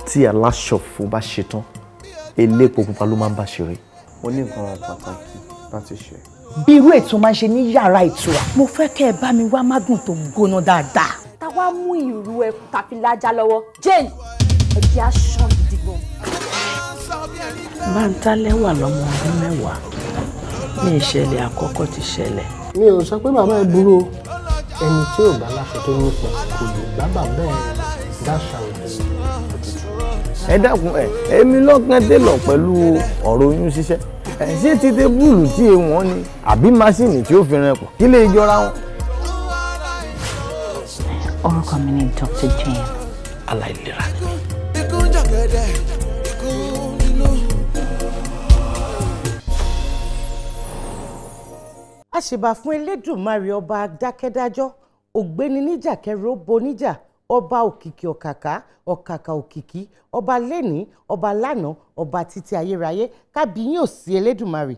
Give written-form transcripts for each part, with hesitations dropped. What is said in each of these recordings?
Tí aláṣọ fún bá ṣe tán, elépo pupa ló máa ń bá ṣeré. Mo ní nǹkan pàtàkì láti ṣe. Bí irú ètò máa ń ṣe ní yàrá ìtura. Mo fẹ́ kẹ́ ẹ bá mi wá mágùn tó gbóná dáadáa. Tá wá mú ìrù ẹkùn tàfi lájà lọ́wọ́ Jane, ẹ̀jẹ̀ aṣọ gidi gan. Bántálẹ́ wà lọ́mọ ọdún 10 ní ìṣẹ̀lẹ̀ àkọ́kọ́ ti ṣẹlẹ̀. Mi ò sọ pé bàbá ẹ burú o. Ẹni tí ò bá láṣọ tó nípọn kò lè bá bàbá ẹ dáṣà òde òtútù. Ẹ dákun, ẹ èmi lọ́kàn télọ̀ pẹ̀lú ọ̀rọ̀ oyún ṣíṣẹ́. Ẹ ṣé ti tébúlù tí wọ́n ni àbí máṣíìnì tí ó fi rin pọ̀ kí lè jọra wọn? Orúkọ mi ni Dr. Jane. Aláìlera ni mí. A ṣèbà fún Elédùmarè, ọba adákẹ́dájọ́, ògbéni níjà kẹrù ó boníjà, ọba òkìkí, ọ̀kàkà ọ̀kàkà òkìkí, ọba lẹ́ni, ọba lánàá, ọba títí ayérayé. Kábíyín ò sí Elédùmarè.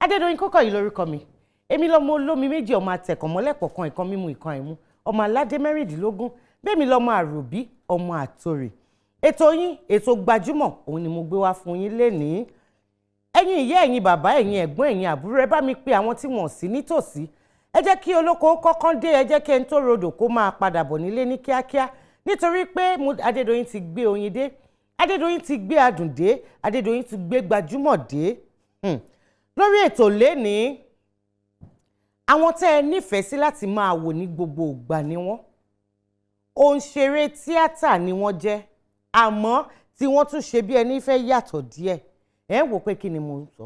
Adédọ̀yìn kókò yìí lórúkọ mi. Èmi lọmọ olómi méjì, ọmọ atẹ̀kànmọ́lẹ̀pọ̀ kan, ìkan mímu, ìkan àìmú, ọmọ aládé 16. Bẹ́ẹ̀mi lọmọ àròbí, ọmọ àtòrè. Ètò yín, ètò Gbajúmọ̀, òun ni mo gbé wá fún yín lénìí. Ẹ̀yin ìyá, ẹ̀yin bàbá, ẹ̀yin ẹ̀gbọ́n, ẹ̀yin àbúrò, ẹ bá mi pe àwọn tí wọ́n sí nítòsí. Ẹ jẹ́ kí olóko kọ́kán dé, ẹ jẹ́ kí ẹni tó rodò kó máa padà bọ̀ nílé ní kíákíá, nítorí pé Adédoyin ti gbé oyin dé, Adédoyin ti gbé adùn dé, Adédoyin ti gbé gbajúmọ̀ dé. Lórí ètò lénìí, àwọn tẹ́ ẹ nífẹ̀ẹ́ sí láti máa wò ní gbogbo ìgbà ni wọ́n. Òǹṣeré tíátà ni wọ́n jẹ́, àmọ́ tí wọ́n tún ṣe bí ẹni fẹ́ yàtọ̀ díẹ̀. Ẹ ń wò pé kí ni mo ń sọ.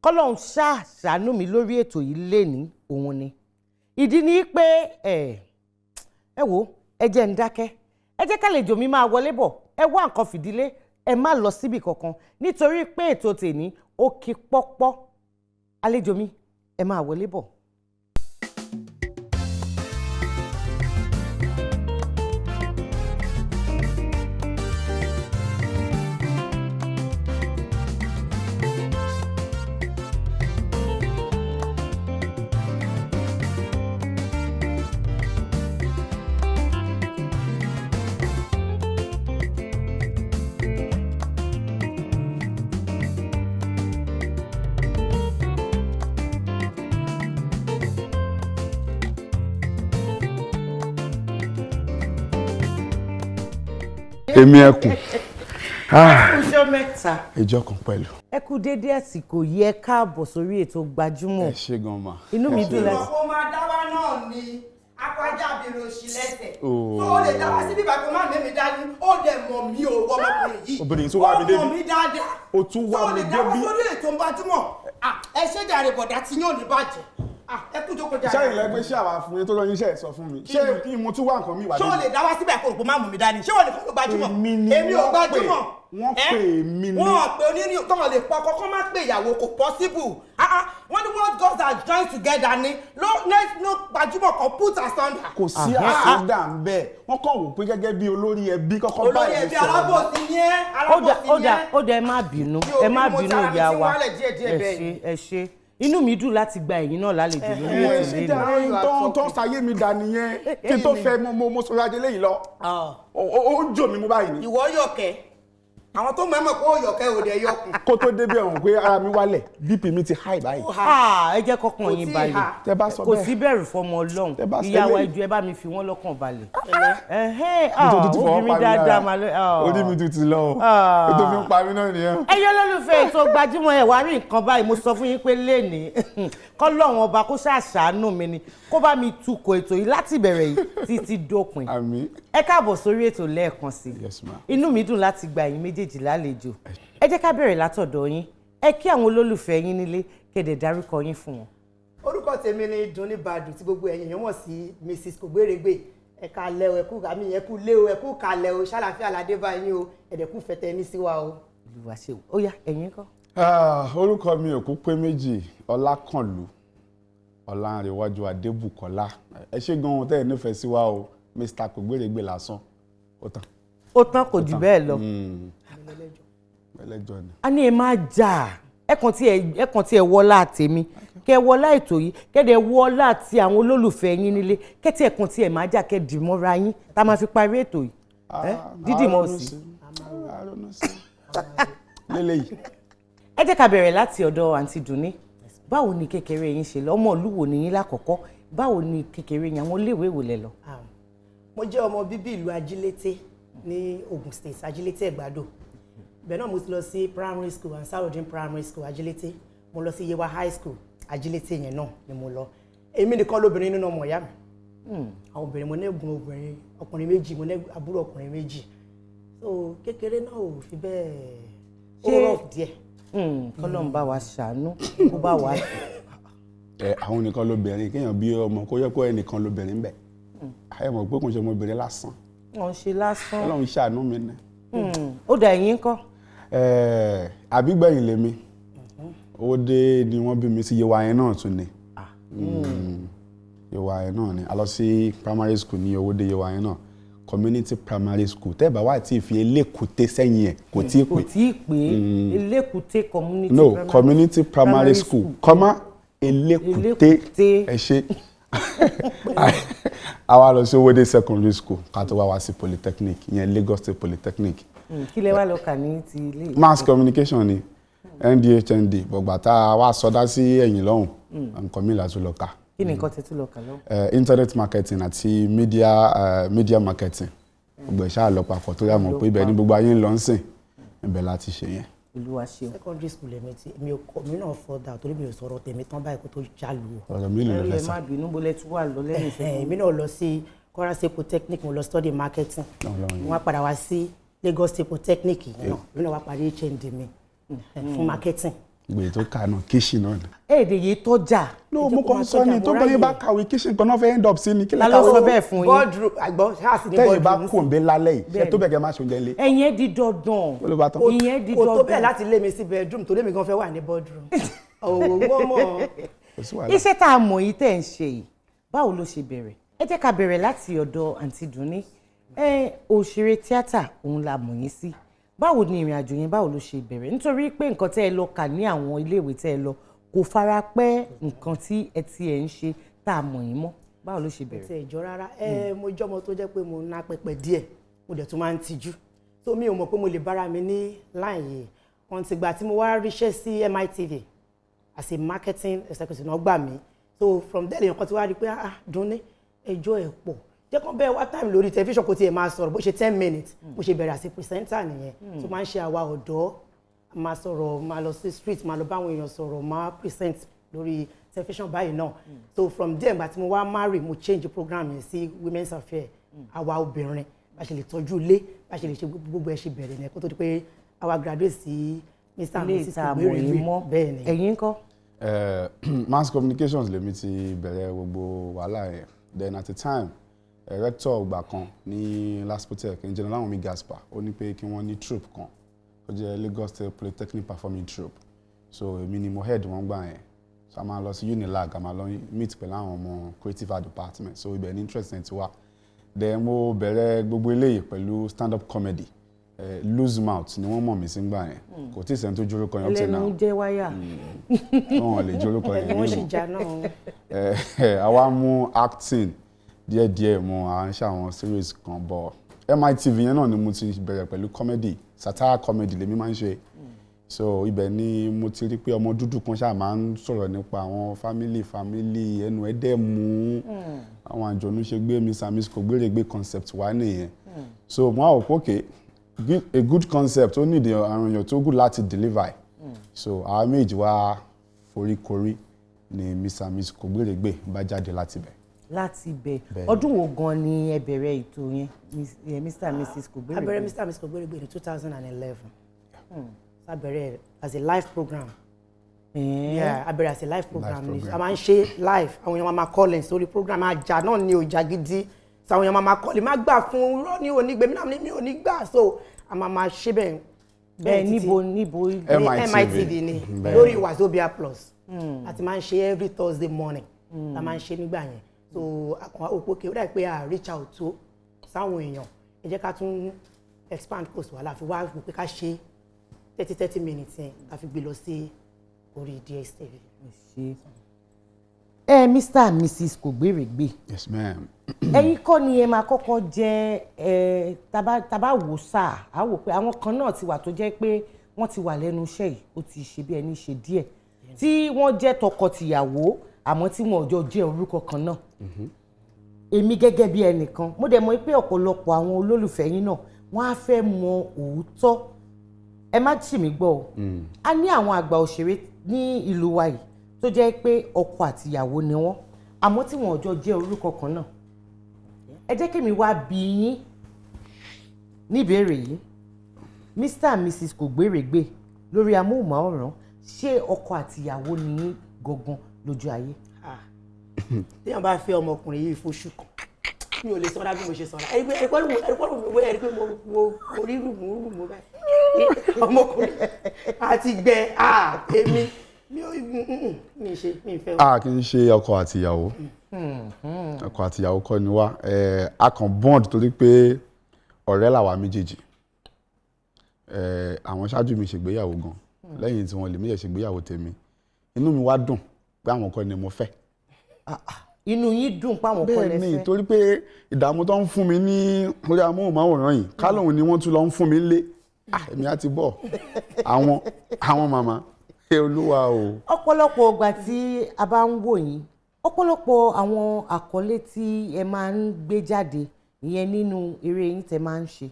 Kọ́lọ́hún ṣàṣàánú mi lórí ètò yìí lénìí. Òun ni ìdí ni pé ẹ ẹ wò, ẹ jẹ́ ń dákẹ́, ẹ jẹ́ kálejò mi máa wọlé bọ̀. Ẹ wá nǹkan fìdílé, ẹ má lọ síbì kankan, nítorí pé ètò tèní ó kí pọ́pọ́. Àlejò mi, ẹ máa wọlé bọ̀. Èmi ẹkùn. Ọjọ́ mẹ́ta. Ìjọ kan pẹ̀lú. Ẹ kú dédé àsìkò yìí, ẹ káàbọ̀ sórí ètò Gbajúmọ̀. Ẹ ṣé gan ma. Inú mi Ẹ ṣé dùn gan. láti. Kó máa dá wá náà ni akọjá abirùn òsì lẹ́sẹ̀. Oh. Tó o lè dá wá sí bíbá kó má mẹ́mi dání, ó dẹ̀ mọ̀ mí o, ọmọkùnrin yìí. Obìnrin tún wá mi débi. Ó mọ̀ mí dáadáa. O tún wá Tó o mi lè dá wá débi. sórí ètò Gbajúmọ̀. Ah, ẹ ṣé jàre, bọ̀dá tí yóò ní bàjẹ́. Ah, ẹ kú jókòó jàre. Ṣé ìlẹ̀ pé ṣé àwa fún yín tó lọ yín ṣe sọ fún mi? Ṣé kí mo tún wá nǹkan mi wá Ṣé o lè dá wá síbẹ̀ kó o kò má mú mi dání? Ṣé o lè kó gbajúmọ̀? Èmi ni Èmi ò wọ́n pè. gbajúmọ̀. Wọ́n Ẹ́? pè mí ni. Wọ́n pè onírìn tọ́wọ́n lè pọ̀ kọ́kọ́ má pè ìyàwó, kò possible. Ah, ah, wọ́n ní what God has joined together ni no no gbajúmọ̀ kan put asunder. Kò sí àsọdà ń bẹ̀. Wọ́n kàn wò pé gẹ́gẹ́ bí olórí ẹbí kọ́kọ́ Olórí báyìí ẹbí sọ̀rọ̀. alábòsí ni ẹ́, Ó dà, alábòsí ó ni dà, ẹ́. ó dà, ẹ má bínú, Mi ò ẹ má bínú, mo bínú ti ara mi ìyá ti wa. wálẹ̀ díẹ̀díẹ̀ Ẹ bẹ́ẹ̀. ṣé, ẹ ṣé, inú mi dùn láti gba ẹ̀yin náà lálejò lórí Ẹ ètò ṣe lẹ́nu. jàre, tó ń sayé mi dà nìyẹn. Kí n tó fẹ́ mo sọ̀rọ̀ ajé léyìí lọ. Ó ń jò mí mú báyìí ni. Ìwọ yọ̀kẹ́, àwọn tó mọ̀ ẹ́ mọ̀ pé ó yọ̀kẹ́, ò dẹ̀ yọkùn. Kó tó débi ẹ̀wọ̀n pé ara mi wálẹ̀, BP mi ti high báyìí. Ah, ẹ jẹ́ kọ́kàn Kò yín tíì balẹ̀. ha. Tẹ bá sọ Kò bẹ́ẹ̀. sí bẹ̀rù fọmọ Ọlọ́run. Tẹ bá sọ Ìyá wa, eléyìí. ẹjọ́ ẹ bá mi fi wọ́n lọ́kàn balẹ̀. Ẹ̀hẹ́n, Nítorí ti fọwọ́ obìnrin pa mí dáadáa lára. máa lọ. Ah. Orí mi tún ti lọ o. Ah. Ètò fi ń pa mí náà nìyẹn. Ẹyẹ olólùfẹ́ ètò Gbajúmọ̀, ẹ̀ wá rí nǹkan báyìí. Mo sọ fún yín pé lénìí, kọ́lọ́run ọba kó ṣàṣàánú mi ni, kó bá mi tukọ̀ ètò yìí láti ìbẹ̀rẹ̀ yìí títí dópin. Àmín. Ẹ káàbọ̀ sórí ètò lẹ́ẹ̀kan sí i. Yes, ma. Inú mi dùn láti gba ẹ̀yin méjèèjì lálejò. Ẹ jẹ́ ká bẹ̀rẹ̀ látọ̀dọ̀ yín. Ẹ kí àwọn olólùfẹ́ yín nílé, kéde dárúkọ yín fún wọn. Orúkọ tèmi ni Dunni Badu, tí gbogbo ẹ̀yin èèyàn mọ̀ sí Mrs Kògbérègbè. Ẹ káalẹ́ o, ẹ kú àmì, ẹ kú lé o, ẹ kú kalẹ̀ o, ṣàlàfíà aládé bá yín o, ẹ̀dẹ̀kú fẹ̀tẹ̀ ní sí wa o. Olúwa ṣe o. Ó yá, ẹ̀yin kọ́. Ah, orúkọ mi ò kú pé méjì, Ọlákànlú Ọlánrewájú Adébùkọ́lá. Ẹ ṣé gan-an tẹ́ ẹ nífẹ̀ẹ́ sí wa o. Mr Kògbérègbè lásán, ó tán. Ó tán, kò jù bẹ́ẹ̀ lọ. Ẹlẹ́jọ́ ni. A ní ẹ máa jà, ẹ kàn tí ẹ wọlá tèmi, kẹ wọlá ètò yìí, kẹdẹ wọlá ti àwọn olólùfẹ́ yín nílé, kẹtí ẹ kàn tí ẹ máa jà, kẹ dì mọ́ra yín tá a máa fi parí ètò yìí. Ẹ dídì mọ́ sí. Lélẹ́yìí. Ẹ jẹ́ ká bẹ̀rẹ̀ láti ọ̀dọ̀ àǹtí Dùnní. Báwo ni kékeré yín ṣe lọ? Ọmọ ìlú wo ni yín lákọ̀ọ́kọ́? Báwo ni kékeré yín? Àwọn iléèwé wo lẹ lọ? Mo jẹ́ ọmọ bíbí ìlú Ajílété ní Ogun State, Ajílété Ẹ̀gbádò. Ibẹ̀ náà mo ti lọ sí primary school, Ansarudeen Primary School, Ajílété. Mo lọ sí Yewa High School, Ajílété yẹn náà ni mo lọ. Èmi nìkan lóbìnrin nínú ọmọ ìyá mi. Àwọn obìnrin, mo ní ẹ̀gbọ́n obìnrin ọkùnrin méjì, mo ní àbúrò ọkùnrin méjì. So kékeré náà ò fi bẹ́ẹ̀, ó rough díẹ̀. Kọ́lọ́n bá wa ṣàánú, kó bá wa. Ẹ àwọn nìkan lóbìnrin, kéèyàn bí ọmọ kó yẹ kó ẹnìkan lóbìnrin bẹ́ẹ̀, ẹ mọ̀ pé kò ń ṣe ọmọbìnrin lásán. Wọ́n ṣe lásán. Ọlọ́run ṣàánú mi ni. Ó dà, ẹ̀yin ńkọ́? Àbígbẹ̀yìn lèmi. Owódé ni wọ́n bí mi sí. Yewa yẹn náà tún ni, Yewa yẹn náà ni. A lọ sí primary school ní Owódé, Yewa yẹn náà, community primary school. Tẹ́ ẹ̀ bá wà tí ì fi Elékùté sẹ́yìn ẹ̀, kò tí ì pè. Kò tí ì pé. Elékùté community. No, community primary school, comma, Elékùté. Ẹ ṣe. A wá lọ sí Owódé Secondary School ká tó wá wá sí polytechnic ìyẹn, Lagos State Polytechnic. Kí lẹ wá lọ kà ní ti ilé? Mass communication ni, ND HND. Gbọ̀gbà tá a wá sọdá sí ẹ̀yìn lọ́hùn, nǹkan mi là tún lọ kà. Kí ni nǹkan tẹ́ tún lọ kà lọ́hùn? Internet marketing àti media marketing. Gbogbo ẹ̀ ṣáà lọ papọ̀ tó yà mọ̀ pé ibẹ̀ ní gbogbo ayé ń lọ ń sìn, ibẹ̀ láti ṣe yẹn. Olúwa ṣeun. Secondary school èmi ti mi ò kọ, mi náà fọdà torí mi ò sọ̀rọ̀ tèmi tán báyìí kó tó já lu o. Ọ̀rọ̀ mi ló lọ Ẹ fẹ́ sọ. má bínú, bó lẹ tún wà lọ lẹ́yìn ìṣẹ́gun? Èmi náà lọ sí Kwara State Polytechnic, mo lọ study marketing. Ọlọ́run. Mo wá padà wá sí Lagos State Polytechnic yìí náà, èmi náà wá parí HND mi fún marketing. Gbèyí tó kà náà, kíṣì náà ni. Èdè yìí tọ́jà. No, mo kàn sọ ni, tó bá yín bá kàwé, kíṣì kan náà fẹ́ end up sí ni kí lè Ta ló kàwé. sọ bẹ́ẹ̀ fún yín? Boardroom àgbọ̀ ṣáà sí ní Tẹ́yìn bá boardroom. kú òǹbẹ lálẹ́ yìí, ṣé tó bẹ̀ kẹ́ máa ṣe oúnjẹ ńlẹ̀? Ẹ̀yin ẹ̀ di dandan. Ó ló bá tán. Ìyẹn di Kò tó bẹ́ẹ̀ dandan. láti lé mi sí bedroom torí mi gan fẹ́ wà ní boardroom. Òwò wọ́n mọ̀. Kò sí wàhálà. Iṣẹ́ tá a mọ̀ yìí tẹ̀ ń ṣe yìí, báwo ló ṣe bẹ̀rẹ̀? Ẹ jẹ́ ká bẹ̀rẹ̀ láti ọ̀dọ̀ àǹtí Dùnní. Ẹ òṣèré tíátà òun la mọ̀ yín sí. Báwo ni ìrìn àjò yẹn, báwo ló ṣe bẹ̀rẹ̀? Nítorí pé nǹkan tẹ́ ẹ lọ kà ní àwọn iléèwé tẹ́ ẹ lọ kò fara pẹ́ nǹkan tí ẹ ti ẹ̀ ń ṣe tá a mọ̀ yín mọ́. Báwo ló ṣe bẹ̀rẹ̀? Ti ẹ̀jọ́ rárá. Ẹ mo jọ́mọ tó jẹ́ pé mo ná pẹpẹ díẹ̀, mo dẹ̀ tún máa ń tijú, so mi ò mọ̀ pé mo lè bára mi ní line yìí. Wọ́n ti gbà tí mo wá ríṣẹ́ sí MITV as a marketing executive náà gbà mí. So from there, èèyàn kan ti wá rí i pé, ah, Dùnní, ẹjọ́ ẹ̀ pọ̀, jẹ́ kán bẹ́ẹ̀ wá time lórí tẹlifíṣàn kò tiẹ̀ máa sọ̀rọ̀ bó ṣe 10 minutes. Mo ṣe bẹ̀rẹ̀ as a presenter nìyẹn, tó máa ń ṣe àwa ọ̀dọ́, máa sọ̀rọ̀, máa lọ sí street, máa lọ báwọn èèyàn sọ̀rọ̀, máa present lórí tẹlifíṣàn báyìí náà. So from there, ìgbà tí mo wá marry, mo change program yẹn sí women's affair, àwa obìnrin, bá ṣe lè tọ́jú ilé, bá ṣe lè ṣe gbogbo ẹ̀. Ṣe bẹ̀rẹ̀ ní kó tó di pé àwa graduate sí Mr and Ilé Mrs. ìta mọ̀ yín mọ́. Bẹ́ẹ̀ ni. Ẹ̀yin ńkọ́? Mass communications lèmi ti bẹ̀rẹ̀ gbogbo wàhálà yẹn. Then at the time, rector ọgbà kan ní LASPOTECH, Engineer Láwùnmí Gaspar, ó ní pé kí wọ́n ní troupe kan tó jẹ́ Lagos State Polytechnic Performing Troupe. So èmi ni mo head wọn gbà yẹn. So a máa lọ sí Unilag, a máa lọ meet pẹ̀lú àwọn ọmọ creative art department. So ibẹ̀ ní interest yẹn ti wá. Then mo bẹ̀rẹ̀ gbogbo eléyìí pẹ̀lú stand up comedy. Loose mouth ni wọ́n mọ̀ mí sí gbà yẹn. Kò tí ì sẹ́ni tó jórúkọ yẹn up till now. Ẹlẹ́nu jẹ́ wáyà. Wọn lè jórúkọ yẹn. Wọ́n sì nínú jà náà. Àwa mú acting díẹ̀díẹ̀ mọ́, à ń ṣe àwọn series kan bọ̀. MITV yẹn náà ni mo ti bẹ̀rẹ̀ pẹ̀lú comedy, satire comedy lèmi máa ń ṣe. So ibẹ̀ ni mo ti rí pé ọmọ dúdú kan ṣáà máa ń sọ̀rọ̀ nípa àwọn family family, ẹnu ẹ̀ dẹ̀ mú. Àwọn àjọ̀nú ṣe gbé Mr and Mrs Kògbérègbè concept wá nìyẹn. So mo á wò pé okay, a good concept, ó need àwọn èèyàn tó good láti deliver ẹ̀. So àwọn méjì wá foríkorí ni Mr and Mrs Kògbérègbè bá jáde láti bẹ̀. Láti ibẹ̀. Bẹ́ẹ̀ni. Ọdún wo gan ni ẹ bẹ̀rẹ̀ ètò yẹn, Mr and Mrs Kògbérègbè? A bẹ̀rẹ̀ Mr and Mrs Kògbérègbè ní 2011. A bẹ̀rẹ̀ as a live program. Yeah, a bẹ̀rẹ̀ as a live program ni. Program. A máa ń ṣe live, àwọn èèyàn máa máa call in sórí program. Àjà náà ni, òjà gidi. So àwọn èèyàn máa máa call in, má gbà fún rọ́ ní onígbèmí náà ní mi ò ní gbà. So a máa máa ṣe bẹ́ẹ̀ Bẹ́ẹ̀ títí. níbo níbo? Ní MITV. MITV ni. Lórí Wazobia Plus a ti máa ń ṣe every Thursday morning la máa ń ṣe nígbà yẹn. So àkàn òpókè ó dà pé a reach out tó sáwọn èèyàn, ẹ jẹ́ ká tún expand course wà láfi wá wò pé ká ṣe 30 30 minutes yẹn, ká fi gbé lọ sí orí DSTV. Ṣe. Ẹ Mr and Mrs Kògbérègbè, Yes, ma'am. Ẹ̀yin kọ́ ni ẹ máa kọ́kọ́ jẹ́ ẹ taba wò sáà, á wò pé àwọn kan náà ti wà tó jẹ́ pé wọ́n ti wà lẹ́nu iṣẹ́ yìí, ó ti ṣe bí ẹni ṣe díẹ̀, tí wọ́n jẹ́ tọkọ-tìyàwó, àmọ́ tí wọn ò jọ jẹ́ orúkọ kan náà. Èmi gẹ́gẹ́ bí ẹnìkan, mo dẹ̀ mọ̀ pé ọ̀pọ̀lọpọ̀ àwọn olólùfẹ́ yín náà, wọ́n á fẹ́ mọ òótọ́. Ẹ má tì mí gbọ́ o. A ní àwọn àgbà òṣèré ní ìlú wa yìí tó jẹ́ pé ọkọ àtìyàwó ni wọ́n, àmọ́ tí wọn ò jọ jẹ́ orúkọ kan náà. Ẹ jẹ́ kémi wá bi yín níbèrè yìí: Mr and Mrs Kògbérègbè lórí amóhùnmáwòrán, ṣé ọkọ àtìyàwó ni yín gangan lójú ayé? Téèyàn bá fẹ́ ọmọkùnrin yìí fóṣù kan, mi ò lè sọ́ra bí mo ṣe sọ́ra. Ẹ̀rí pé ẹ̀rí pé ẹ̀rí pé ẹ̀rí pé mo rí rùmú rùmú báyìí. Ọmọkùnrin àti gbẹ èmi mi ò mi ṣe mi fẹ́. A kì í ṣe ọkọ àti ìyàwó. Ọkọ àti ìyàwó kọ́ ni wá. A kàn bond torí pé ọ̀rẹ́ làwa méjèèjì. Àwọn ṣáájú mi ṣègbéyàwó gan, lẹ́yìn tí wọ́n lè méjèèjì ṣègbéyàwó tèmi, inú mi wá dùn pé àwọn kọ́ ni mo fẹ́. Inú yín dùn páwọn kọ́ lẹ Bẹ́ẹ̀ ni. fẹ́? Torí pé ìdààmú tó ń fún mi ní orí amóhùnmáwòrán yìí, ká lóun ni wọ́n tún lọ ń fún mi lé, èmi á ti bọ̀ àwọn màmá ẹ, olúwa o. Ọ̀pọ̀lọpọ̀ ọgbà tí a bá ń wò yín, ọ̀pọ̀lọpọ̀ àwọn àkọlé tí ẹ máa ń gbé jáde ìyẹn nínú eré yín tẹ máa ń ṣe,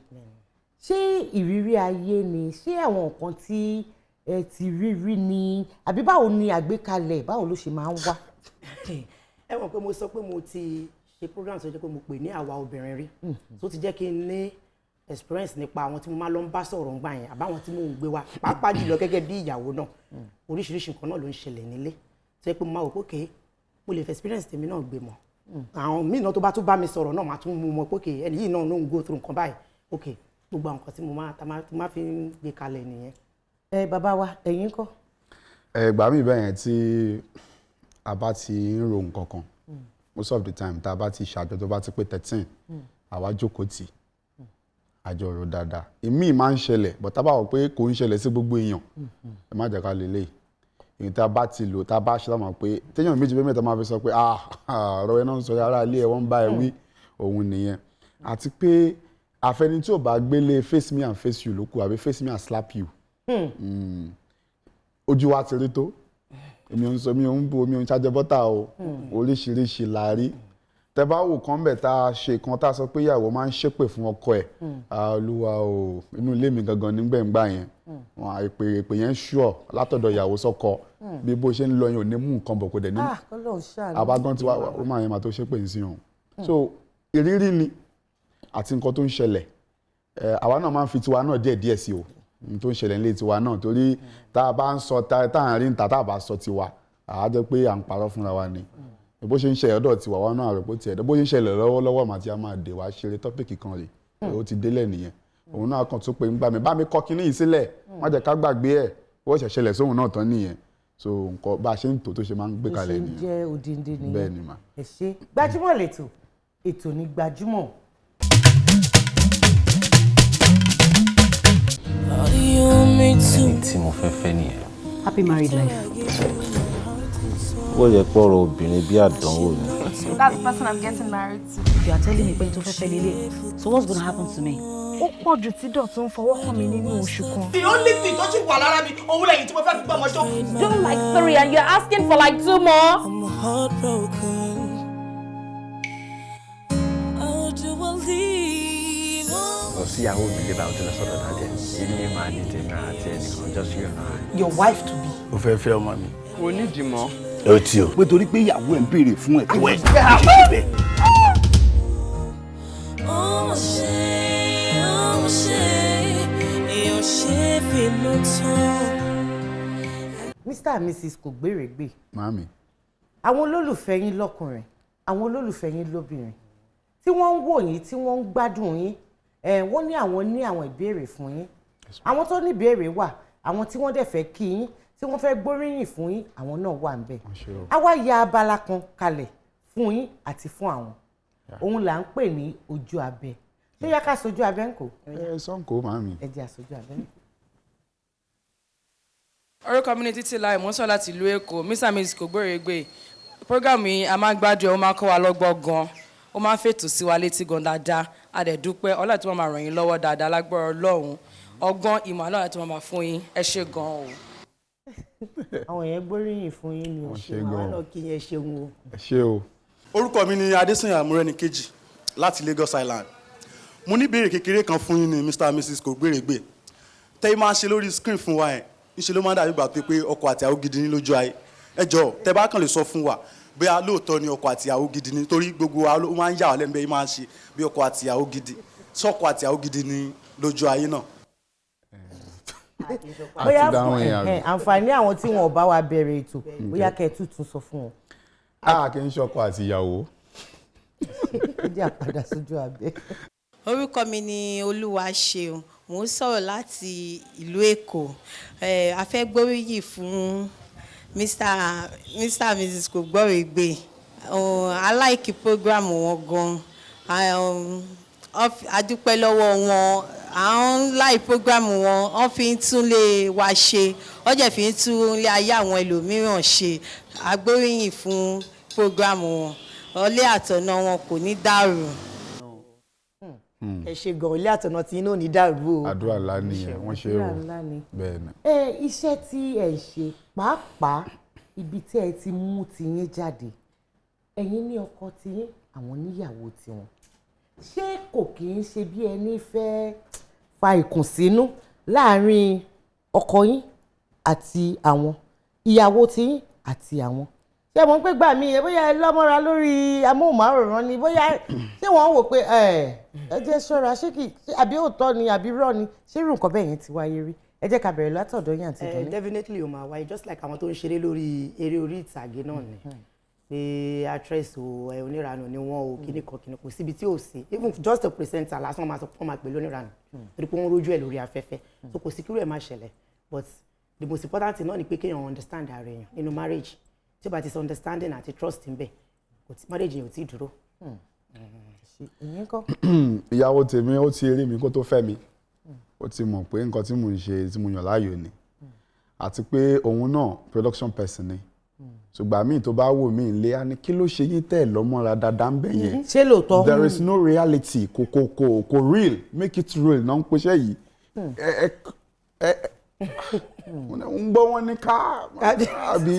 ṣé ìrírí ayé ni? Ṣé àwọn nǹkan tí ẹ ti rí rí ni, àbí báwo ni àgbékalẹ̀, báwo ló ṣe máa ń wá? Ẹ mọ̀ pé mo sọ pé mo ti ṣe program tó jẹ́ pé mo pè ní àwa obìnrin rí, tó ti jẹ́ kí n ní experience nípa àwọn tí mo máa lọ ń bá sọ̀rọ̀ ńgbà yẹn, àbáwọn tí mò ń gbé wa, pàápàá jùlọ gẹ́gẹ́ bí ìyàwó náà. Oríṣiríṣi nǹkan náà ló ń ṣẹlẹ̀ nílé tó yẹ pé mo máa wò pé okay, mo lè fẹ́ experience tèmi náà gbé mọ́. Àwọn míì náà tó bá tún bá mi sọ̀rọ̀ náà, máa tún mú mọ́ pé okay, ẹni yìí náà ló ń go through nǹkan báyìí. Okay, gbogbo àwọn nǹkan tí mo máa tá máa fi ń gbé kalẹ̀ nìyẹn. Ẹ bàbá wa, ẹ̀yin ńkọ́? Ẹ gbà mí bẹ́ẹ̀ yẹn, tí a bá ti ń ro nǹkan kan, most of the time tá a bá ti ṣàjọ, tó bá ti pé 13, àwa jókòó tì, àjọ rò dáadáa. Ìmíì máa ń ṣẹlẹ̀, but tá a bá wọ̀ pé kò ń ṣẹlẹ̀ sí gbogbo èèyàn, ẹ má jẹ́ ká lè léyìí. Èyí tá a bá ti lò, tá a bá ṣe, láwọn pé téèyàn méjì bẹ́ẹ̀ mẹ́ta máa fi sọ pé, "Ah, ọ̀rọ̀ ẹ náà ń sọ, ará ilé ẹ wọ́n ń bá ẹ wí," òun nìyẹn. Àti pé àfẹni tí ò bá gbélé face me and face you ló kù, àbí face me and slap you. Ojú wa ti rí tó. Èmi ò ń sọ, mi ò ń bu omi ò ń ṣàjẹ bọ́tà o. Oríṣiríṣi la rí. Tẹ bá wò kán bẹ̀, tá a ṣe kan tá a sọ pé ìyàwó máa ń ṣépè fún ọkọ ẹ̀. Ah, olúwa o, inú ilé mi gangan nígbẹ̀ngbà yẹn, wọn èpè yẹn ṣùọ̀ látọ̀dọ̀ ìyàwó sọ́kọ. Bí bó ṣe ń lọ yẹn, ò ní mú nǹkan bọ̀, kò dẹ̀ ní. Ah, Ọlọ́run ṣàánú. Àbágán tí ó máa yẹn máa tó ṣépè ń sí òun. So ìrírí ni àti nǹkan tó ń ṣẹlẹ̀. Àwa náà máa ń fi tiwa náà díẹ̀ díẹ̀ sí o, ohun tó ń ṣẹlẹ̀ nílé tiwa náà, torí tá a bá ń sọ tá à ń rí níta, tá a bá sọ tiwa, àá jẹ́ pé à ń parọ́ fúnra wa ni. Bó ṣe ń ṣẹlẹ̀ ọ̀dọ̀ tiwa wa náà rẹ̀, bó tiẹ̀ bó ṣe ń ṣẹlẹ̀ lọ́wọ́lọ́wọ́, màá ti á máa dè wá ṣeré topic kan rè, ó ti délẹ̀ nìyẹn. Òun náà kàn tún pé ń gbà mí, bá mi kọ́ kinní yìí sílẹ̀, má jẹ́ ká gbàgbé ẹ̀. Bó ṣe ṣẹlẹ̀ sóhun náà tán nìyẹn. So nǹkan bá a ṣe ń tò tó ṣe máa ń gbé Bó kalẹ̀ ṣe ń nìyẹn. Jẹ́ odindi nìyẹn. Bẹ́ẹ̀ ni mà. Ẹ ṣe. Gbajúmọ̀ lẹ́tọ̀, ètò ní Gbajúmọ̀. Ẹni tí mo fẹ́ fẹ́ nìyẹn. Happy married life. Ó yẹ pé ọ̀rọ̀ obìnrin bí àdánwò ni. That's the person I'm getting married to. If you are telling me pé n tó fẹ́ fẹ́ lélẹ̀, so what's gonna happen to me? Ó pọ̀ jù tí Dọ̀tun fọwọ́ kàn mí nínú oṣù kan. The only thing tó sì wà lára mi, òun lẹ́yìn tí mo fẹ́ fi gbọ́ ọmọ ṣó. Doing like three and you're asking for like two more. I'm heartbroken. How do I leave? Lọ sí ìyàwó mi lè bá o ti lọ sọ́dọ̀ daddy ẹ̀. Ilé máa ní tèmi àti ẹnìkan, just you and I. Your wife to be. O fẹ́ fẹ́ ọmọ mi. Kò nídìí mọ́. Ẹ ti o. Pé torí pé ìyàwó ẹ̀ ń béèrè fún ẹ̀tọ́ ẹ̀ ṣe bẹ́ẹ̀. Oh, shame, oh, shame, your shame no tán. Mr and Mrs Kògbérègbè, Màámi. àwọn olólùfẹ́ yín lọ́kùnrin, àwọn olólùfẹ́ yín lóbìnrin tí wọ́n ń wò yín, tí wọ́n ń gbádùn yín, wọ́n ní àwọn ìbéèrè fún yín. Àwọn tó ní ìbéèrè wà, àwọn tí wọ́n dẹ̀ fẹ́ kí yín, tí wọ́n fẹ́ gbóríyìn fún yín, àwọn náà wà ń bẹ̀. A wá ya abala kan kalẹ̀ fún yín àti fún àwọn. Òun là ń pè ní ojú abẹ. Ṣé yá ká sojú abẹ ń kò? Ẹ sọ́nkò, màámi. Ẹ jẹ́ àsojú abẹ ń kò. Orúkọ mi ni Títílayọ̀, mo ń sọ láti ìlú Èkó. Mr and Mrs Kògbérègbè, Program yìí, a máa ń gbádùn ẹ̀. Ó máa ń kọ́ wa lọ́gbọ́n gan, ó máa ń fètò sí wa létí gan dáadáa. A dẹ̀ dúpẹ́. Ọlọ́run tí wọ́n máa ràn yín lọ́wọ́ dáadáa lágbára Ọlọ́run. Ọgbọ́n ìmọ̀ Ọlọ́run tí wọ́n máa fún yín. Ẹ ṣé gan o. Àwọn yẹn gbóríyìn fún yín ni o. Wọ́n ṣe gan. Náà kí yẹn ṣeun o. Ẹ ṣé o. Orúkọ mi ni Adésànyà Mọ́rẹ́níkejì láti Lagos Island. Mo ní ìbéèrè kékeré kan fún yín ní, Mr and Mrs Kògbérègbè. Tẹ́ ẹ máa ṣe lórí screen fún wa yẹn, níṣẹ́ ló máa ń dàbí ìgbà pé ọkọ àti ìyàwó gidi ní lójú ayé. Ẹ jọ̀ọ́, tẹ́ bá kàn lè sọ fún wa bóyá lóòótọ́ ni ọkọ àti ìyàwó gidi ní, torí gbogbo wa ló máa ń yà wá lẹ́nu bẹ́ẹ̀ máa ń ṣe bí ọkọ àti ìyàwó gidi. Sọ́kọ àti ìyàwó gidi ní lójú ayé náà? Bóyá dáhùn fún yẹn, àbí? Àǹfààní àwọn tí wọn ò bá wa bẹ̀rẹ̀ ètò, bóyá kẹ́ ẹ tuntun sọ fún wọn. A kì í ṣọkọ àti ìyàwó. Ó jẹ́ àpàdà sójú abẹ́. Orúkọ mi ni Olúwaṣeun. Mò ń sọ̀rọ̀ láti ìlú Èkó. A fẹ́ gbóríyìn fún Mr and Mrs Kògbọ́règbè. I like program wọn gan. A dúpẹ́ lọ́wọ́ wọn. À ń like program wọn. Wọ́n fi ń tún lé wa ṣe, wọ́n jẹ́ fi ń tún lé ayé àwọn ẹlòmíràn ṣe. A gbóríyìn fún program wọn. Ọlé àtọ̀nà wọn kò ní dàrú. Ẹ ṣe gan. Ilé àtọ̀nà tí inú ò ní dàrú o. Àdúrà ńlá nìyẹn. Wọ́n ṣe o. Àdúrà ńlá ni. Bẹ́ẹ̀ ni. Ẹ iṣẹ́ tí ẹ ń ṣe, pàápàá ibi tí ẹ ti mú tiyín jáde, ẹ̀yin ní ọkọ tiyín, àwọn níyàwó tiwọn, ṣé kò kì í ṣe bí ẹni fẹ́ fa ìkùnsínú láàárín ọkọ yín àti àwọn ìyàwó tiyín àti àwọn? Ṣé mo ń pè gbà mí ẹ, bóyá ẹ lọ́mọ́ra lórí amóhùnmáwòrán ni, bóyá ṣé wọ́n wò pé ẹ ẹ jẹ́ ṣọ́ra, ṣé kì í àbí òótọ́ ni àbí rọ́ ni? Ṣé irú nǹkan bẹ́ẹ̀ yẹn ti wáyé rí? Ẹ jẹ́ ká bẹ̀rẹ̀ látọ̀dọ̀ yín, àti Ìdùnnú. Definitely o máa wáyé, just like àwọn tó ń ṣeré lórí eré orí ìtàgé náà ni pé actress o, ẹ oníranù ni wọ́n o, kíní kan kíní, kò síbi tí ò sí. Even just a presenter lásán, máa sọ fún máa pè lóníranù torí pé wọ́n rójú ẹ̀ lórí afẹ́fẹ́. So kò sí kírú ẹ̀ máa ṣẹlẹ̀, but the most important thing náà ni pé kéèyàn understand ara èèyàn nínú marriage. Tí ó bá ti sọ understanding àti trust ń bẹ, kò tí marriage yẹn ò tí ì dúró. Ìyẹn kọ́. Ìyàwó tèmi, ó ti rí mi kó tó fẹ́ mi. Ó ti mọ̀ pé nǹkan tí mò ń ṣe, tí mo yàn láàyò ni, àti pé òun náà production person ni. Ṣùgbọ́n míì tó bá wò mí ilé, á ní, "Kí ló ṣe yín tẹ̀ lọ́mọ́ra dáadáa ń bẹ̀ yẹn?" Ṣé lóòótọ́? There is no reality. Kò real. Make it real náà ń pèsè yìí. Ẹ ẹ ẹ ń gbọ́ wọn ní ká àbí.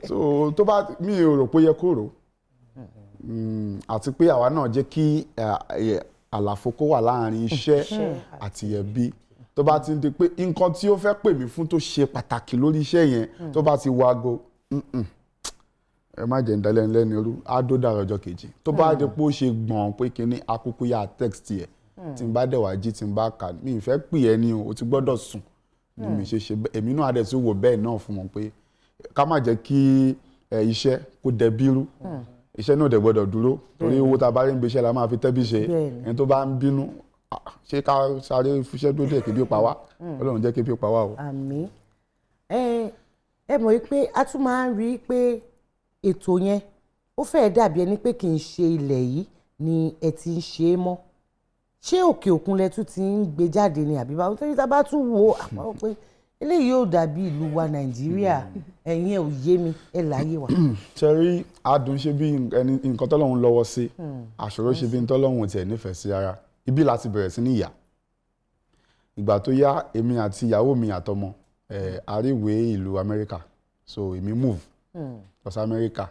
So tó bá mi ò rò pé ó yẹ kó rò. Àti pé àwa náà jẹ́ kí àlàfo kó wà láàrin iṣẹ́ àti ẹbí. Tó bá ti ń di pé nǹkan tí ó fẹ́ pè mí fún tó ṣe pàtàkì lórí iṣẹ́ yẹn, tó bá ti wo aago, ẹ má jẹ́ ń dalẹ́ lẹ́nu irú á dó dàrọ̀ ọjọ́ kejì. Tó bá di pé ó ṣe gbọ̀n pé kinní akúkú yá text yẹ, tí n bá dẹ̀ wá jí, tí n bá kà, mi ì fẹ́ pè ẹ́ ní o, o ti gbọ́dọ̀ sùn ni mi ṣe ṣe bẹ́ẹ̀. Èmi náà á dẹ̀ tún wò bẹ́ẹ̀ náà fún wọn pé ká má jẹ́ kí iṣẹ́ kó dẹbí rú. Iṣẹ́ náà dẹ̀ gbọ́dọ̀ dúró, torí owó tá a bá rí ń gbéṣẹ́ la máa fi tẹ́bí ṣe. Ẹni tó bá ń bínú, ṣé ká sáré fúnṣẹ́ tó dé kébi pa wá? Ọlọ́run jẹ́ kébi pa wá o. Àmín. Ẹ mọ̀ wípé a tún máa ń rí i pé ètò yẹn, ó fẹ́ẹ́ dàbí ẹni pé kì í ṣe ilẹ̀ yìí ni ẹ ti ń ṣe é mọ́. Ṣé òkè òkun lẹ tún ti ń gbé jáde ni, àbí báwo? Torí tá a bá tún wo àpapọ̀ pé eléyìí yóò dàbí ìlú wa Nàìjíríà. Ẹ̀yin ẹ̀ ò yé mi, ẹ̀ láyé wa. Ṣe adùn ṣe bí ẹni nǹkan tọ́lọ́run lọ́wọ́ sí, àṣòro ṣe bí tọ́lọ́run tiẹ̀ nífẹ̀ẹ́ sí ara. Ibi láti bẹ̀rẹ̀ sí ní ìyá. Ìgbà tó yá, èmi àti ìyàwó mi àtọmọ ẹ̀ àríwé ìlú Amẹ́ríkà. So èmi move lọ sí Amẹ́ríkà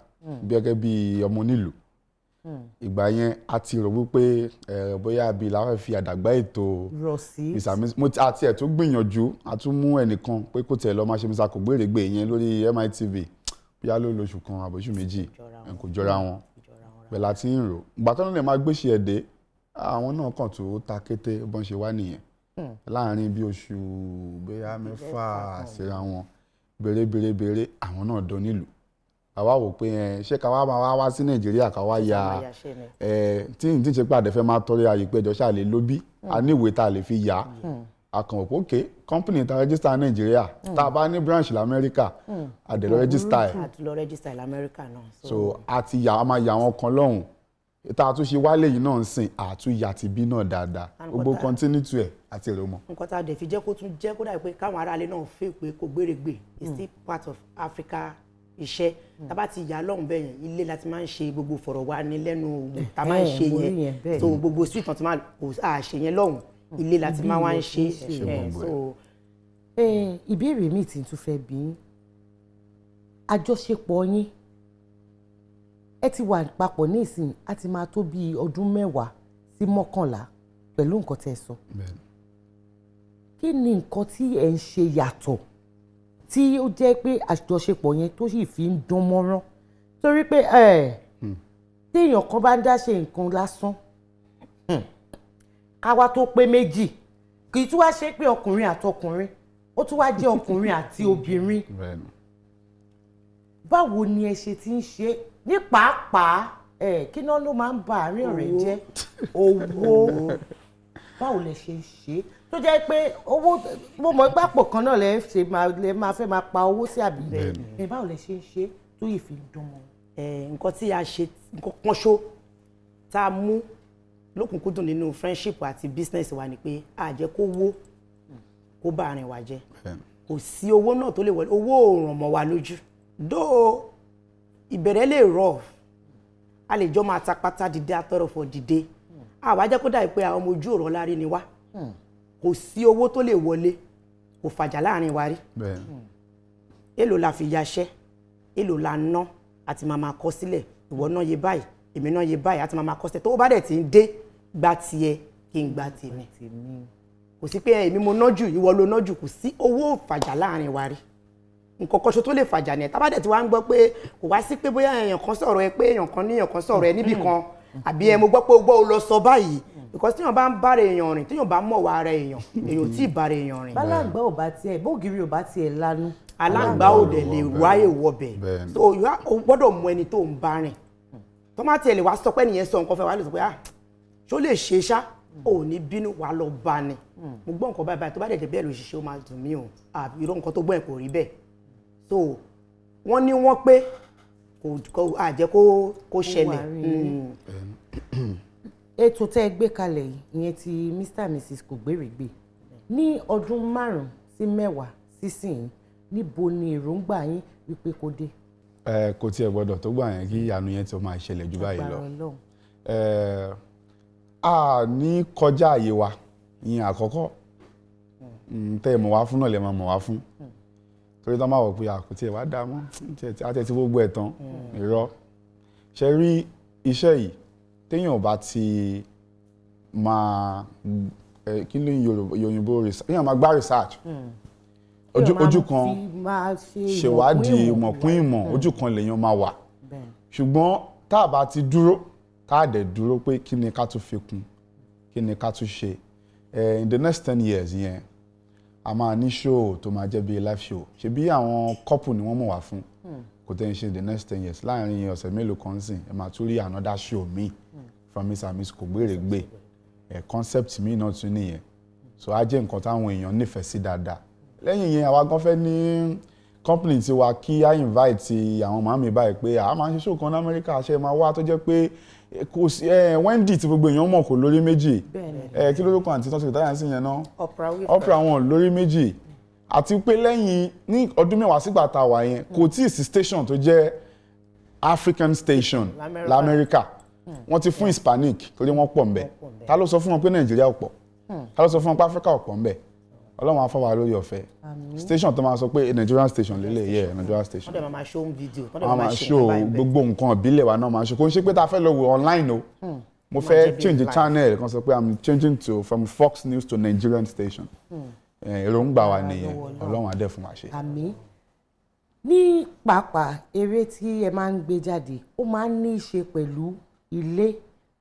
gẹ́gẹ́ bí ọmọ onílùú. Ìgbà yẹn, a ti rò wípé ẹ bóyá bí la fẹ́ fi àdàgbà ètò rọ̀ sí. Mr. Miss. Mo ti àti ẹ̀ tó gbìyànjú, a tún mú ẹnìkan pé kó tiẹ̀ lọ máa ṣe Mr. Kògbérègbè yẹn lórí MITV, bóyá ló lóṣù kan àbóṣù 2. Ẹ kò jọra wọn bẹ́ẹ̀ la ti ń rò. Ìgbà tó ń lè máa gbéṣẹ́ ẹ̀ dé, àwọn náà kàn tó ta kété bọ́n ṣe wá nìyẹn. Láàárín bí oṣù bóyá 6 síra wọn, béèrè béèrè béèrè, àwọn náà dán nílùú. Àwa wò pé ẹ ṣé ká wá máa wá wá sí Nàìjíríà, ká wá ya ẹ tí n tí n ṣe pé àdẹ́fẹ́ máa tọrọ àyè pé ẹjọ́ ṣáà lè lóbí a ní ìwé tá a lè fi yà á. A kàn wò pé ok, company tá a register Nàìjíríà, tá a bá ní branch lamẹ́ríkà, a dẹ̀ lọ register ẹ̀. A tún lọ register lamẹ́ríkà náà. So a ti yà, a máa yà àwọn kan lọ́hùn. Tá a tún ṣe wálé yìí náà ń sìn, àtúnyà ti bí náà dáadáa, gbogbo continuity ẹ̀ àti èrò mọ́. Nǹkan tá a dẹ̀ fi jẹ́ kó tún jẹ́ kó dàbí pé káwọn aráalé náà fẹ́ pé Kògbérègbè is still part of Africa. Iṣẹ́ tá a bá ti yà lọ́hùn bẹ́ẹ̀ yẹn, ilé la ti máa ń ṣe gbogbo fọ̀rọ̀wánilẹ́nuwò tá a máa ń ṣe Mo rí yẹn. yẹn, bẹ́ẹ̀ So ni. gbogbo street náà ti máa kò à ṣe yẹn lọ́hùn, ilé la ti Ibi máa wá ń ilẹ̀ ṣe. ti ń ṣe gbogbo ẹ̀. So Ìbéèrè mi tí n tún fẹ́ bí yín, àjọṣepọ̀ yín, ẹ ti wà papọ̀ ní ìsìn, á ti máa tó bíi ọdún 10 sí 11 pẹ̀lú nǹkan tẹ́ ẹ sọ. Kí ni nǹkan tí ẹ ń ṣe yàtọ̀ tí ó jẹ́ pé àjọṣepọ̀ yẹn tó sì fi ń dán mọ́rán? Torí pé téèyàn kan bá ń dá ṣe nǹkan lásán, káwa tó pé méjì, kì í tún wá ṣe pé ọkùnrin àtọkùnrin, ó tún wá jẹ́ ọkùnrin àti obìnrin. Báwo ni ẹ ṣe ti ń ṣe ní pàápàá ẹ? Kí náà ló máa ń ba àárín ọ̀rẹ́ jẹ́? Owó. Báwo lẹ ṣe ń ṣe tó jẹ́ pé owó, mo mọ̀ pé àpò kan náà lẹ ṣe máa lẹ máa fẹ́ máa pa owó sí, àbí ẹ? Báwo lẹ ṣe ń ṣe tó yìí fi ń dán mọ́? Nǹkan tí a ṣe, nǹkan kan ṣó tá a mú lókùnkúndùn nínú friendship àti business wa ni pé a jẹ́ kó wó kó bá àárín wa jẹ́. Kò sí owó náà tó lè wọlé, owó ò ràn mọ́ wa lójú dóò. Ìbẹ̀rẹ̀ lè rough, a lè jọ máa tapátá dìde, atọ́rọ̀fọ̀ dìde, àwa jẹ́ kó dàbí pé àwọn ọmọ ojú ọ̀rọ̀ lárí ni wá. Kò sí owó tó lè wọlé kò fàjà láàrin wa rí. Èlò la fi yaṣẹ́, èlò la ná, àti máa máa kọ sílẹ̀. Ìwọ náà yé báyìí, èmi náà yé báyìí, àti máa máa kọ sílẹ̀. Tó bá dẹ̀ ti ń dé, gba tiẹ̀ kí n gba tèmi. Kò sí pé èmi mo ná jù, ìwọ ló ná jù. Kò sí, owó ò fàjà láàrin wa rí. Nǹkan kan ṣo tó lè fàjà ni ẹ̀ tá bá dẹ̀ tí wàá ń gbọ́ pé kò wá sí pé bóyá èèyàn kan sọ̀rọ̀ ẹ, pé èèyàn kan ní èèyàn kan sọ̀rọ̀ ẹ níbì kan, àbí ẹ mo gbọ́ pé o gbọ́ o lọ sọ báyìí, because téèyàn bá ń bára èèyàn rìn, téèyàn bá mọ̀ wá ara èèyàn, èèyàn ò tí ì bára èèyàn rìn. Bálàgbà ò bá tiẹ̀, bógiri ò bá tiẹ̀ lanu, Aláǹgbá ò dẹ̀ lè ráyè wọbẹ̀. So o gbọ́dọ̀ mọ ẹni tó ń bá rìn. Tó má tiẹ̀ lè wá sọ pé ẹnìyẹn sọ nǹkan fẹ́ wá, lè sọ pé, "Ah, ṣó lè ṣe ṣá?" Ò ní bínú, wàá lọ bá ni, "Mo gbọ́ nǹkan báyìí báyìí." Tó bá dẹ̀ jẹ́ bẹ́ẹ̀ ló ṣiṣẹ́, ó máa dùn mí o, àbí irọ́, nǹkan tó gbọ́ ẹ̀ kò rí bẹ́ẹ̀. So wọ́n ní wọ́n pé kò àjẹ́ kó ṣẹlẹ̀. Ètò tẹ́ ẹ gbé kalẹ̀ yìí, ìyẹn ti Mr and Mrs Kògbérègbè, ní ọdún 5 sí 10 sísìn, níbo ni èròǹgbà yín wípé kó dé? Ẹ kò tiẹ̀ gbọ́dọ̀ tó gbà yẹn kí ìyanu yẹn tó máa ṣẹlẹ̀ jù báyìí lọ. Agbára Ọlọ́run. Ẹ a ní kọjá àyè wa. Ìyẹn àkọ́kọ́. Tẹ́ ẹ mọ̀ wá fún náà lè máa mọ̀ wá fún, torí tán máa wọ̀ pé àkótí ẹ̀ wá dá mọ́ àti ẹ̀ tí gbogbo ẹ̀ tán. Irọ́. Ṣe rí iṣẹ́ yìí, téèyàn ò bá ti máa kí ló ń Yorùbá, téèyàn máa gbá research ojú ojú kan, ṣèwádìí ìmọ̀ kún ìmọ̀, ojú kan lèèyàn máa wà. Ṣùgbọ́n tá a bá ti dúró, tá a dẹ̀ dúró pé kí ni ká tún fi kún, kí ni ká tún ṣe, in the next 10 years yẹn, a máa ní show tó máa jẹ́ bíi live show. Ṣebí àwọn couple ni wọ́n mọ̀ wá fún. Kò tẹ́ ń ṣe in the next 10 years, láàrin ọ̀sẹ̀ mélòó kan sìn, ẹ máa tún rí another show mi from Mr and Mrs Kògbérègbè. Concept mi náà tún nìyẹn. So á jẹ́ nǹkan táwọn èèyàn nífẹ̀ẹ́ sí dáadáa. Lẹ́yìn yẹn, àwa gan fẹ́ ní company tiwa, kí á invite àwọn màmí báyìí pé a máa ń ṣe show kan ní Amẹ́ríkà, ṣe máa wá, tó jẹ́ pé kò sí Wendy tí gbogbo èèyàn mọ̀ kò lórí méjì. Kí lórúkọ àǹtí tó ti retire sí yẹn náà? Oprah Winfrey. Oprah, wọn lórí méjì. Àti pé lẹ́yìn ní ọdún 10 sígbà tá a wà yẹn, kò tí ì sí station tó jẹ́ African station Lamẹ́ríkà. Lamẹ́ríkà. Wọ́n ti fún Hispanic torí wọ́n pọ̀ ńbẹ̀. Ta ló sọ fún wọn pé Nàìjíríà ò pọ̀? Ta ló sọ fún wọn pé Africa ò pọ̀ ńbẹ̀? Ọlọ́run á fún wa lórí ọ̀fẹ́. Àmín. Station tó máa sọ pé Nigerian station lélẹ̀ yẹ, Nigerian station. Wọ́n dẹ̀ máa show home video, wọ́n dẹ̀ Wọ́n máa máa ṣe show nǹkan báyìí bẹ́ẹ̀. gbogbo nǹkan ìbílẹ̀ wa náà máa show. Kò ń ṣe pé tá a fẹ́ lọ wò online o, mo Máa fẹ́ jẹ́ bí change the live. channel kan, sọ pé I'm changing to from Fox News to Nigerian station. Èròǹgbà wa nìyẹn. Ọlọ́run á dẹ̀ fún wa ṣe. Àmín. Ní pàápàá, eré tí ẹ máa ń gbé jáde, ó máa ń ní í ṣe pẹ̀lú ilé,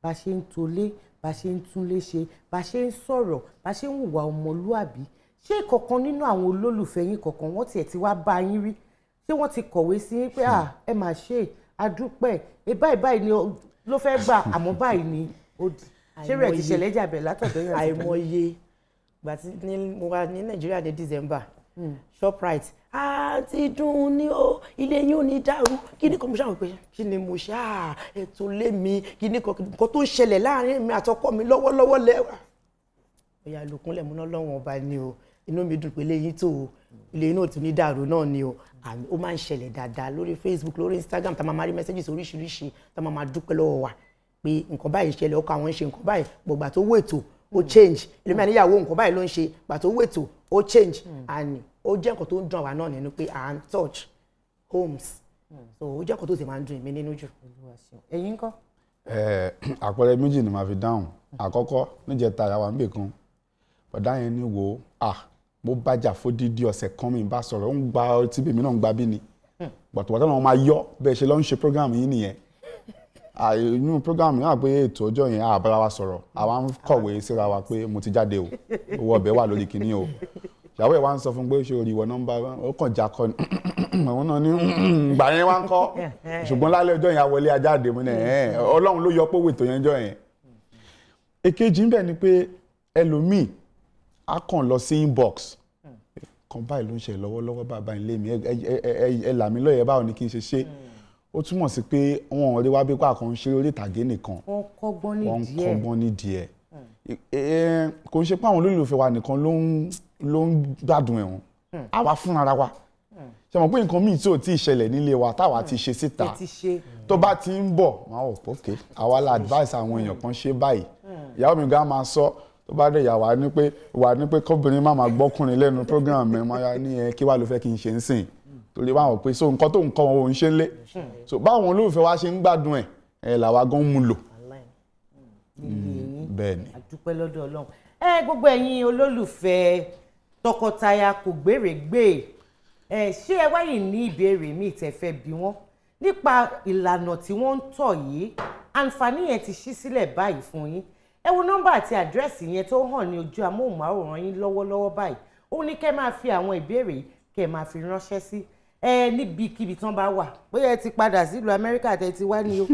bá ṣe ń tolé, bá ṣe ń túnlé ṣe, bá ṣe ń sọ̀rọ̀, bá ṣe ń hùwà ọmọlúàbí. Ṣé kọ̀ọ̀kan nínú àwọn olólùfẹ́ yín kọ̀ọ̀kan, wọ́n tiẹ̀ ti wá bá yín rí? Ṣé wọ́n ti kọ̀wé sí yín pé, "Ah, ẹ mà ṣe, adúpẹ́ ẹ, báyìí báyìí ni ló fẹ́ gbà, àmọ́ báyìí ni ó di"? Ṣé rẹ̀ ti ṣẹlẹ̀ jàbẹ̀ látọ̀dọ̀ yín àti Àìmọye. Ìgbà tí ní mo wà ní Nàìjíríà ní December, Shoprite àti dùn ní o, ilé yín ò ní dàrú. Kí ni kan mo ṣàwọn pé kí ni mo ṣe? À ètò lé mi, kí ni kan nǹkan tó ń ṣẹlẹ̀ láàrin mi àtọkọ mi lọ́wọ́lọ́wọ́ lẹ́wà ọ̀yà lòkúnlẹ̀ múná lọ́wọ́n ọba ni o. Inú mi dùn pé léyìí tó o, ilé inú òtún ní dàrú náà ni o. And ó máa ń ṣẹlẹ̀ dáadáa lórí Facebook, lórí Instagram, tá a máa máa rí messages oríṣiríṣi, tá a máa máa dúpẹ́ lọ́wọ́ wa pé nǹkan báyìí ṣẹlẹ̀, ọkọ àwọn ń ṣe nǹkan báyìí, gbọ̀gbà tó wò ètò ó change, ẹlòmíà níyàwó nǹkan báyìí ló ń ṣe, gbà tó wò ètò ó change. And ó jẹ́ nǹkan tó ń dùn àwa náà nínú pé à ń touch homes, so ó jẹ́ nǹkan tó sì máa ń dùn èmi nínú jù. Ẹ̀yin ńkọ́? Àpẹẹrẹ méjì ni màá fi dáhùn. Àkọ́kọ́, níjẹta ìyá wa ń bè kan, bọ̀dá yẹn ní wo, ah, mo bàjà fódìdí ọ̀sẹ̀ kan, mi bá sọ̀rọ̀, ó ń gba ọtí, bèmí náà ń gba bí ni bọ̀tọ̀bọ̀tọ̀ náà máa yọ bẹ́ẹ̀ ṣe lọ́ ń ṣe program yìí nìyẹn. Inú program yìí wà pé ètò ọjọ́ yẹn a bára wa sọ̀rọ̀, àwa ń kọ̀wé síra wa pé mo ti jáde o, owó ọbẹ̀ wà lórí kinní o. Ìyàwó ẹ̀ wá ń sọ fún pé ṣé orí ìwọ nọ́mbà ó kàn já kọ́ ni, òun náà ní gbà yẹn wá ń kọ́, ṣùgbọ́n lálẹ́ ọjọ́ yẹn a wọlé ajáde, mo ní ẹ̀ Ọlọ́run ló yọ pé òwe ètò yẹn jọ yẹn. Èkejì ń bẹ̀ ni pé ẹlòmíì á kàn lọ sí inbox kan, báyìí ló ń ṣe lọ́wọ́lọ́wọ́, bàbá ilé mi, ẹ là mí lóye, báwo ni kí n ṣe ṣe? Ó túmọ̀ sí pé wọn ò rí wá bí pé àkàn ń ṣe orí ìtàgé nìkan. Wọ́n kọ́gbọ́n Wọ́n ń nídìí ẹ̀. kọ́gbọ́n nídìí ẹ̀. Kò ń ṣe pé àwọn olólùfẹ́ wa nìkan ló ń gbádùn ẹ̀wọ̀n, àwa fúnra wa ṣe mọ̀ pé nǹkan míì tí ò tí ì ṣẹlẹ̀ nílé wa táwa ti ṣe síta, Ẹ ti ṣe. tó bá ti ń bọ̀, máa wọ̀ pé ok, àwa la advice àwọn èèyàn kan ṣe báyìí. Ìyàwó mi gan máa sọ, tó bá dé ìyàwó ní pé wà ní pé kóbìnrin má máa gbọ́kùnrin lẹ́nu program mi, máa yá ní ẹ kí wàá ló fẹ́ kí n ṣe ń sìn, torí wà wọ́n pé so nǹkan tó nǹkan òun ṣe ń lé, so báwọn olólùfẹ́ wa ṣe ń gbádùn ẹ̀ ẹ̀ làwa gan mú lò. Nílé yín. Bẹ́ẹ̀ ni. A dúpẹ́ lọ́dọ̀ Ọlọ́run. Ẹ gbogbo ẹ̀yin olólùfẹ́ tọkọtaya kò gbèrègbè, ẹ ṣé ẹ wáyé ní ìbéèrè míì tẹ́ fẹ́ bi wọ́n nípa ìlànà tí wọ́n ń tọ̀ yìí, àǹfààní yẹn ti ṣí sílẹ̀ báyìí fún yín. Ẹ wo nọ́mbà àti àdírẹ́sì yẹn tó hàn ní ojú amóhùnmáwòrán yín lọ́wọ́lọ́wọ́ báyìí. Ó ní kẹ́ máa fi àwọn ìbéèrè yìí, kẹ́ máa fi ránṣẹ́ sí ẹ níbikíbi tán bá wà, bóyá ẹ ti padà sílùú Amẹ́ríkà tẹ́ ti wá ní o,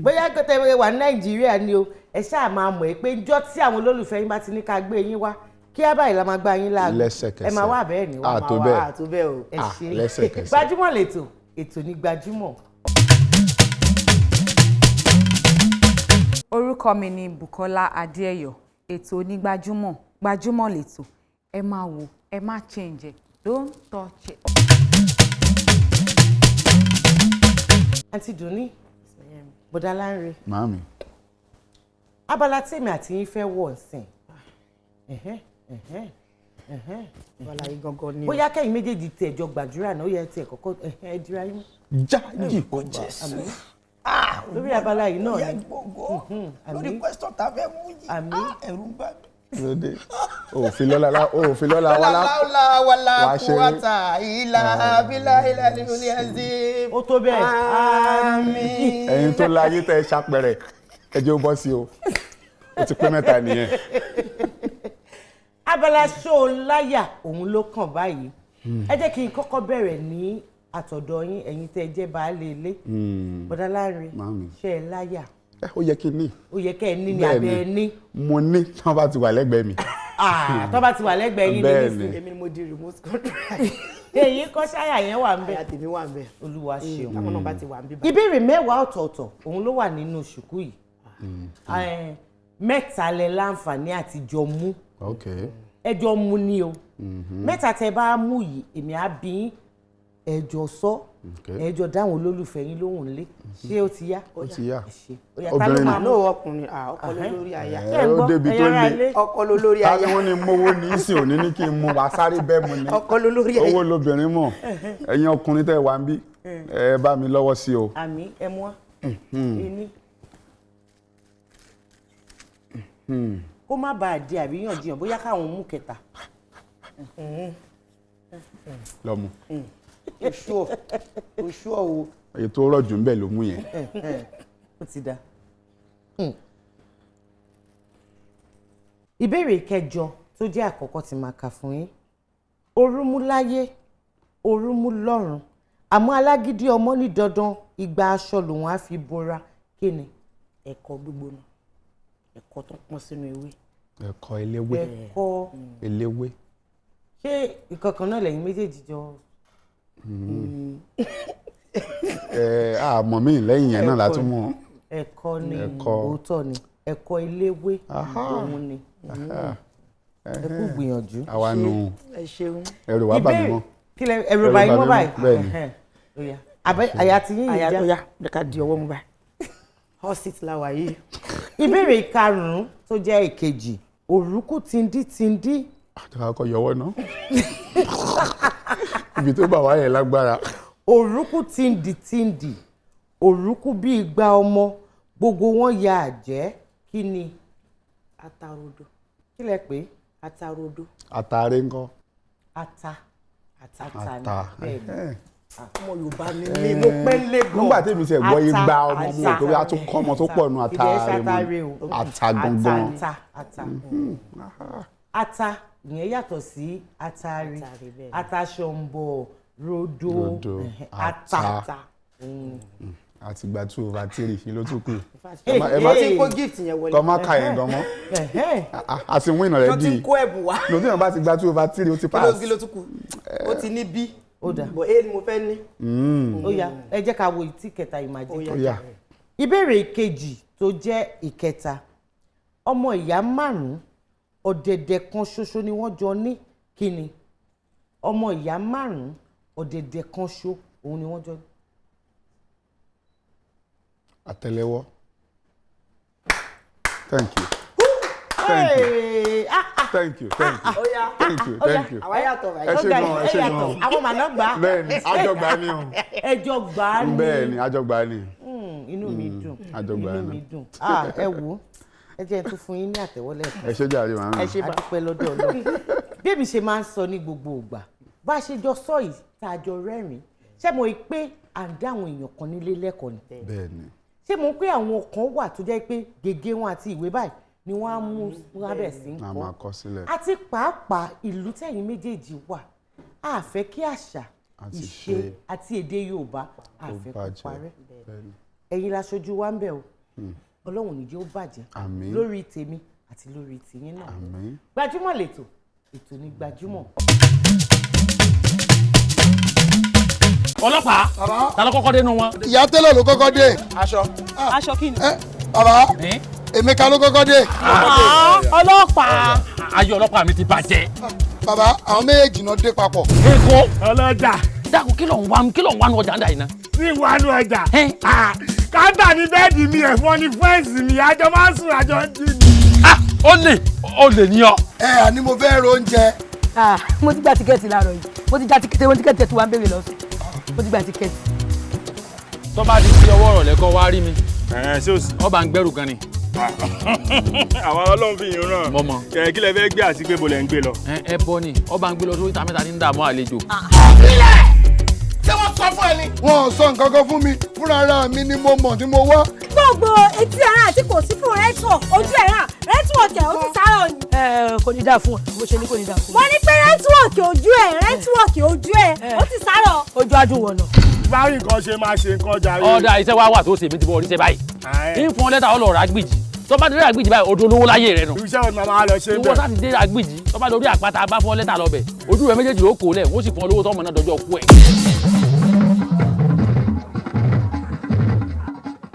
bóyá tẹ́ wà ní Nàìjíríà ní o, ẹ ṣáà máa mọ̀ ẹ́ pé njọ́ tí àwọn olólùfẹ́ yín bá ti ní ká gbé yín wá, kí á báyìí la máa gbá yín láago. Lẹ́sẹ̀kẹsẹ̀. Ẹ máa wá bẹ́ẹ̀ ni wá. À, tó bẹ́ẹ̀. À, tó bẹ́ẹ̀ o. Ẹ Ah, ṣe. lẹ́sẹ̀kẹsẹ̀. Gbajúmọ̀ lẹ́tọ̀, ètò ní Gbajúmọ̀. Orúkọ mi ni Bukola Adéẹyọ. Ètò onígbajúmọ̀, Gbajúmọ̀ lẹ́tọ̀, ẹ máa wò, ẹ má change ẹ, don't touch it. Àǹtí Dùnní, Bọ̀dá Lánre, Màámi. Abala tèmi àti yín fẹ́ wọ̀ ǹsìn. Ẹ̀hẹ́n, ẹ̀hẹ́n, ẹ̀hẹ́n. Abala yìí gangan ni o. Bóyá kẹ́yìn méjèèjì tiẹ̀ jọ gbàdúrà náà, ó yẹ tiẹ̀ kọ́kọ́, ẹ̀hẹ́n, ẹ dira yín mú. Já jì. Àmín. Lórí abala yìí náà ni. Lórí question tá a fẹ́ mú yìí, ah, ẹ̀rù ń bà mí. Lóde òfin lọ́la, òfin lọ́la wàlá. Wàlá wàlá Wàá ṣeré. kúwàtà ìlà bílà ìlà nínú ẹ̀sìn. Ó tó bẹ́ẹ̀. Àmín. Ẹ̀yin tó láyé tẹ́ ẹ ṣàpẹrẹ, ẹ jẹ́ ó bọ́ sí o, ó ti pé mẹ́ta nìyẹn. Abala ṣó láyà òun ló kàn báyìí. Ẹ jẹ́ kí n kọ́kọ́ bẹ̀rẹ̀ ní àtọ̀dọ̀ yín, ẹ̀yin tẹ́ ẹ jẹ́ baálé ilé. Bọ̀dá Lánre, Màámi. ṣé ẹ láyà? Ẹ, ó yẹ kí n ní. Ó yẹ kẹ́ ẹ ní ní Bẹ́ẹ̀ abẹ́ ẹ ní. Mo ní, tí wọ́n bá ti wà lẹ́gbẹ̀ẹ́ mi. Ah, tó bá ti wà lẹ́gbẹ̀ẹ́ yín ní Bẹ́ẹ̀ nísìnyí. ni. Èmi ni mo di remote control. Èyí kọ́ ṣáyà yẹn wà ń bẹ̀. Àyà tèmi wà ń bẹ̀. Olúwa ṣeun. Táwọn náà bá ti wà ń bíbá. Ìbéèrè 10 ọ̀tọ̀ọ̀tọ̀ òun ló wà nínú ṣùkú yìí. 3 lẹ láǹfààní àti jọ mú. Ẹ jọ mú ni o. 3 tẹ bá mú yìí, èmi á bí yín, ẹ jọ sọ, ẹ jọ dáhùn olólùfẹ́ yín lóhùn lé. Ṣé ó ti yá? Ó ti yá. Ẹ ṣé. Ó yá, ta ló Obìnrin máa ni. mú? No, ọkùnrin, ah, ọkọ ló lórí aya. Ṣé ẹ ń Ó gbọ́? débi Ẹ̀yin tó ará le. ilé. Ọkọ ló lórí Ta aya. ni wọ́n ní mówó ní ìsìn òní ní kí n mú wa sáré bẹ́ẹ̀ mu ni. Ọkọ ló lórí aya. Owó lobìnrin mọ̀. Ẹ̀yin ọkùnrin tẹ́ wà ń bí, ẹ bá mi lọ́wọ́ sí o. Àmì ẹ mú wá. Ení. Kó má bàa di àríyànjiyàn, bóyá káwọn mú kẹta. Lọ́mú. Oṣù ọ̀, oṣù ọ̀ o. Èyí tó rọ̀ jù ń bẹ̀ ló mú yẹn. Ó ti da. Ìbéèrè kẹjọ tó jẹ́ àkọ́kọ́ tí máa kà fún yín. Orú mú láyé, orú mú lọ́run, àmọ́ alágídí ọmọ ní dandan igba aṣọ lòun á fi bora. Kí ni? Ẹ̀kọ gbígbóná, ẹ̀kọ tó pọ́n sínú ewé. Ẹ̀kọ́ eléwé. Ẹ̀kọ. Eléwé. Ṣé ìkankan náà lẹ́yìn méjèèjì jọ? Ẹ àmọ́ mi lẹ́yìn yẹn náà látún mọ̀. Ẹ̀kọ ni. Ẹ̀kọ. Òótọ́ ni, ẹ̀kọ eléwé òun ni. Aha. Ẹ kú gbìyànjú. Àwa nù. Ẹ ṣeun. Ẹrù wa bà mí mọ́. Kí lẹ ẹrù bá yín mọ́ báyìí? Bẹ́ẹ̀ ni. Ẹhẹ́n. Ó yá. Àbẹ àyà ti yín yìí Àyà já. tó yá, jẹ́ ká di ọwọ́ mú báyìí. Hot seat la wà yìí. Ìbéèrè karùn-ún tó jẹ́ ìkejì, òrùkú tindí tindí. Àti kakọ yọwọ́ náà. Ibi tó bà wá yẹn lágbára. Òrùkú tindí tindí, òrùkú bí igba ọmọ, gbogbo wọn ya àjẹ́, kí ni? Atarodo. Kí lẹ pè é? Atarodo. Àtàrí ńkọ́? Ata. Ata ni. Ata. Bẹ́ẹ̀ ni. Ọmọ Yorùbá ni mí, mo pẹ́ lé gan. Nígbà tí èmi ti ẹ̀ gbọ́ igba ọmọ, mo rò pé a tún kọ́ ọmọ tó pọ̀ nù Ìdí ẹ̀ àtàrí ṣàtàrí mu. o. Ata gangan. Ata, ata. Ata ìyẹn yàtọ̀ sí atari, ata ṣọ̀mbọ̀, rodo, Rodo, ẹ̀hẹ́, ata. ata. Àti gba 2/3, kí ló tún kù? Hey, Ẹ má ti ń kó gift yẹn wọlé. Kọ́ má ka yẹn gan mọ́. Ẹ̀hẹ́n. A ti win already. Tó ti ń kó ẹ̀bùn wá. Lòtí yẹn bá ti gba 2/3, ó ti Kí ló pass. kí ló tún kù? Ó ti ní B. Ó dà. Bọ̀ A ni mo fẹ́ ní. Mm. Ó yá, ẹ jẹ́ ká wo ìtí kẹta ìmàjẹ́. Ó yá. Ìbéèrè ìkejì tó jẹ́ ìkẹta, ọmọ ìyá márùn-ún, ọ̀dẹ̀dẹ̀ kan ṣoṣo ni wọ́n jọ ní, kí ni? Ọmọ ìyá márùn-ún, ọ̀dẹ̀dẹ̀ kan ṣo òun ni wọ́n jọ ní. Àtẹ́lẹwọ́. Thank you. Thank you. Hey, ah, ah, Thank you. Thank you. Ó yá. Thank you. ó yá. Thank you. Àwa yàtọ̀ báyìí. Ẹ ṣé Ó ga, gan, ẹ ṣé ẹ yàtọ̀. gan. Àwọn màná gbà á. Bẹ́ẹ̀ni, àjọgbá ni o. Ẹjọ́ gbà á ni. Bẹ́ẹ̀ni, àjọgbá ni. Inú mi dùn. Àjọgbá Inú ni. mi dùn. Ah, ẹ wò ó, ẹ jẹ́ n tún fún yín ní àtẹ́wọ́ lẹ́ẹ̀kan. Ẹ ṣé jàre màmá. Ẹ ṣe bá dúpẹ́ lọ́dọ̀ Ọlọ́run. Bí èmi ṣe máa ń sọ ní gbogbo ìgbà, bá a ṣe jọ sọ yìí tá a jọ rẹ́rìn-ín, ṣé mo rí i pé à ń dá àwọn èèyàn kan nílé lẹ́kọ̀ọ́ ni? Bẹ́ẹ̀ni. Ṣé mo pé àwọn kan wà tó jẹ́ pé gègé wọn àti ìwé báyìí ni wọ́n á mú, wọ́n á bẹ̀rẹ̀ sí í A kọ́? máa kọ sílẹ̀. Àti pàápàá ìlú tẹ̀yin méjèèjì wà, a fẹ́ kí àṣà, Àti ìṣe ìṣe àti èdè Yorùbá, a Ó fẹ́ kó bàjẹ́. parẹ́. Bẹ́ẹ̀ni. Ẹ̀yin laṣojú wa ń bẹ̀ o. Ọlọ́run ò ní jẹ́ ó bàjẹ́. Àmín. Lórí tèmi àti lórí tìyín náà. Àmín. Gbajúmọ̀ lètò, ètò ní gbajúmọ̀. Ọlọ́pàá, ta ló kọ́kọ́ dénú wọn? Ìyá tẹ́lẹ̀ ló kọ́kọ́ dé. Aṣọ. Aṣọ kí ni? Bàbá, Emeka ló kọ́kọ́ dé. Ọlọ́pàá. Ayé ọlọ́pàá mi ti bàjẹ́. Bàbá, àwọn méjèèjì náà dé papọ̀. Èkó. Ọlọ́jà. Dákun, kí ló ń wá, kí ló ń wá nu ọjà ń dà yìí ná? Ní ìwánu ọjà. Káńtà ní bẹ́ẹ̀dì mi, ẹ̀fọn ní fẹ́ǹsì mi, àjọ máa ń sùn, àjọ ń jí ni. Ó lè, ó lè ní ọ. Ẹ àní mo fẹ́ ro oúnjẹ. Ah, mo ti gba tíkẹ́ẹ̀tì láàárọ̀ yìí. Mo ti gba tíkẹ́ẹ̀tì, mo ti tíkẹ́ẹ̀tì tó wá ń béèrè lọ́sùn. Mo ti gba tíkẹ́ẹ̀tì. Tó bá di sí ọwọ́ ọ̀rọ̀ lẹ́kọ́ wá rí mi. Ọba ń gbẹ́rù gan ni. Àwa Ọlọ́run fi yín ràn. Mo mọ̀. Kẹ̀ kí lẹ fẹ́ gbé àti pé bo lẹ ń gbé lọ? Ẹ bọ́ ni, ọba ń gbé lọ sórí ìta mẹ́ta ní dààmú àlejò. Ṣé wọ́n sọ fún ẹ ni? Wọ́n ò sọ nǹkan kan fún mi, fúnra ara mi ni mo mọ̀ tí mo wá. Gbogbo etí ara àti kò sí fún rẹ́tíwọ̀kì, ojú ẹ̀ ràn rẹ́tíwọ̀kì ẹ̀ ó ti sáré ni. Ẹ kò ní dáa fún ọ, mo ṣe ní kò ní dáa fún ọ. Mo ní pé rẹ́tíwọ̀kì ojú ẹ̀, rẹ́tíwọ̀kì ojú ẹ̀ ó ti sáré. Ojú adùn wọ̀nà. Báyìí nǹkan ṣe máa ṣe nǹkan jàre. Ọ̀dà iṣẹ́ wa wà tó ṣe, èmi ti bọ̀ oríṣẹ́ báyìí. Ń fún ọ lẹ́tà, ọlọ́ọ̀rọ̀ àgbìjì. Tó bá dé àgbìjì báyìí, odò olówó láyé rẹ nù. Iṣẹ́ wo ni màmá lọ ṣe Ìwọ bẹ́ẹ̀? sá ti dé àgbìjì, tó bá lórí àpáta bá fún ọ lẹ́tà lọ́bẹ̀. Ojú rẹ méjèèjì ó kò lẹ̀, wọ́n sì fún ọ lówó tọ́mọ náà dọjọ́ kú ẹ̀.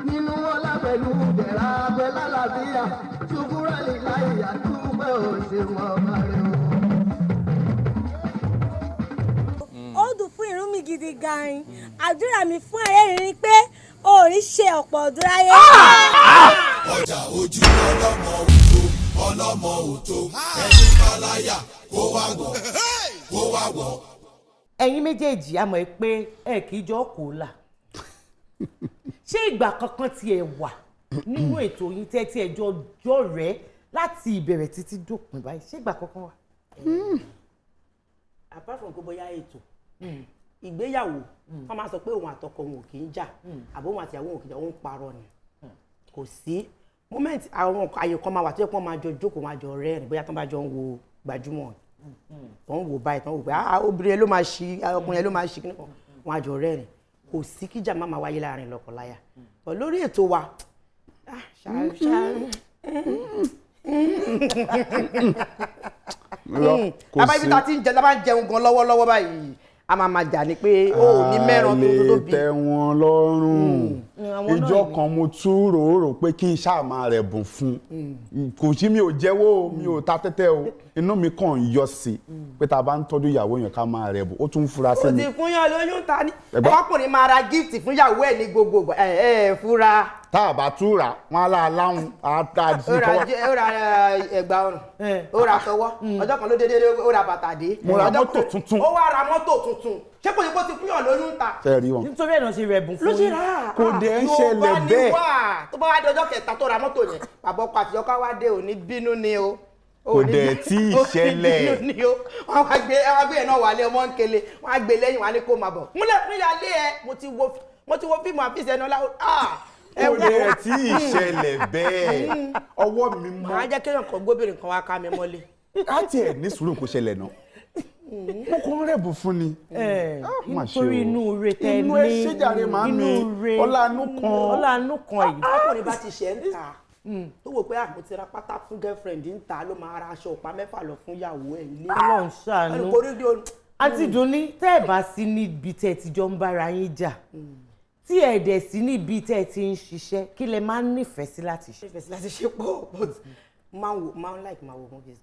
Nínú ọlá pẹ̀lú bẹ̀rẹ̀ abẹ́ lálàáfíà ṣùkúrà lè láì àdúgbò òṣèlú ọba rẹ̀ o. Ó dùn fún irun mi gidi gan-an. Àdúrà mi fún ẹ̀rẹ́ ni pé o ò ní ṣe ọ̀pọ̀ ọdún láyé. Ọjà ojú ọlọ́mọ òtó, ọlọ́mọ òtó, ẹni báláyà kó wá wọ̀, kó wá wọ̀. Ẹ̀yin méjèèjì, a mọ̀ pé ẹ kì í jọ kó là. Ṣé ìgbà kankan tiẹ̀ wà nínú ètò yín tẹ́ tí ẹ jọ jọ̀rẹ́ láti ìbẹ̀rẹ̀ títí dópin báyìí? Ṣé ìgbà kankan wà? Apart from pé bóyá ètò ìgbéyàwó, wọ́n máa sọ pé òun àtọkọ òun ò kì í jà àbó òun àtìyàwó òun ò kì í jà, òun parọ́ ni. Kò sí moment àwọn àyè kan máa wà tó yẹ kó máa jọ jókòó, máa jọ rẹ́rìn, bóyá tó bá jọ ń wo gbajúmọ̀, tó ń wò báyìí, tó ń wò pé ah, obìnrin yẹn ló máa ṣí, ọkùnrin yẹn ló máa ṣí, kíní kan, wọn á jọ rẹ́rìn. Kò sí kíjà má máa wáyé láàrin lọ́kọláya. But lórí ètò wa, ah, ṣá ṣá. Irọ́, kò Bàbá, ibi sí. tá a ti ń jẹ, tá a bá ń jẹun gan lọ́wọ́lọ́wọ́ báyìí, a máa máa jà ní pé ó ò ní mẹ́ran tó tó A lè bí. tẹ́ wọn lọ́rùn. Àwọn náà Ìjọ ni. kan mo tún rò pé kí n ṣáà máa rẹ̀ bùn fún un. Kò sí, mi ò jẹ́wọ́ o, mi ò ta tẹ́tẹ́ o, inú mi kàn ń yọ sí i pé tá a bá ń tọ́jú ìyàwó yẹn, ká máa rẹ̀ bùn. Ó tún ń fura sí Ó mi. ti fún yàn lóyún ta ni. Ẹ̀gbọ́n. Ọkùnrin máa ra gift fún ìyàwó ẹ̀ ní gbogbo ìgbà. Ẹ ẹ fura. Tá a bá tún rà wọn á láà láhùn á tá a Ó ra ó ra ẹ̀gbà ọrùn, ó ra tọwọ́, ọjọ́ kan ló dédé ó ra bàtà dé. Mo ra Ọjọ́ mọ́tò tuntun. Ó wá ra mọ́tò tuntun. Ṣé kò ní kó ti fún yàn lóyún ta? Ṣe rí wọn. Nítorí ẹ̀ náà ṣe rẹ̀ bùn Ló fún ṣe yín. rà á. Kò dẹ̀ ń ṣẹlẹ̀ Yorùbá ni bẹ́ẹ̀. wá. Tó bá wá di ọjọ́ kẹta tó ra mọ́tò yẹn, bàbá ọkọ àti ọkọ wá dé, òní bínú ni o. Kò dẹ̀ tí ì Òní ṣẹlẹ̀. bínú ni o. Wọ́n wá gbé ẹ̀ náà wálé, ọmọ ń kele, wọ́n á gbé lẹ́yìn, wọ́n á ní kó máa bọ̀. Múlẹ̀ fún ìyáálé ẹ, mo ti wo fíìmù àfíìsì ẹni ọlá. Ah! Ẹ Kò wo. dẹ̀ tí ì ṣẹlẹ̀ bẹ́ẹ̀, ọwọ́ mi mọ́. Màá jẹ́ kéèyàn kan gbóbìnrin kan wá ká mi mọ́lé. Á tiẹ̀ ní sùúrù, kò ṣẹlẹ̀ náà, mo kàn ń rẹ̀bùn fún ni. Ah, mà ṣe Nítorí o. inú re tẹ ní. Inú ẹ ṣe jàre, màámi. Inú re. Ọlá inú kan. Ọlá inú kan yìí. Ọkùnrin bá ti ṣe ń ta tó wò pé, ah, mo ti ra pátá fún girlfriend ń ta, ló máa ra aṣọ ọ̀pá 6 lọ fún ìyàwó ẹ̀ ilé. Ọlọ́run ṣàánú. Ẹnu kò rí di o. Àǹtí Dùnní, tẹ́ ẹ̀ bá sí níbi tẹ́ ẹ ti jọ ń bára yín jà, tí ẹ̀ dẹ̀ sí níbi tẹ́ ẹ ti ń ṣiṣẹ́, kí lẹ máa ń nífẹ̀ẹ́ sí láti ṣe? Nífẹ̀ẹ́ sí láti ṣe pọ̀, but máa ń wo, máa ń like máa wo movies,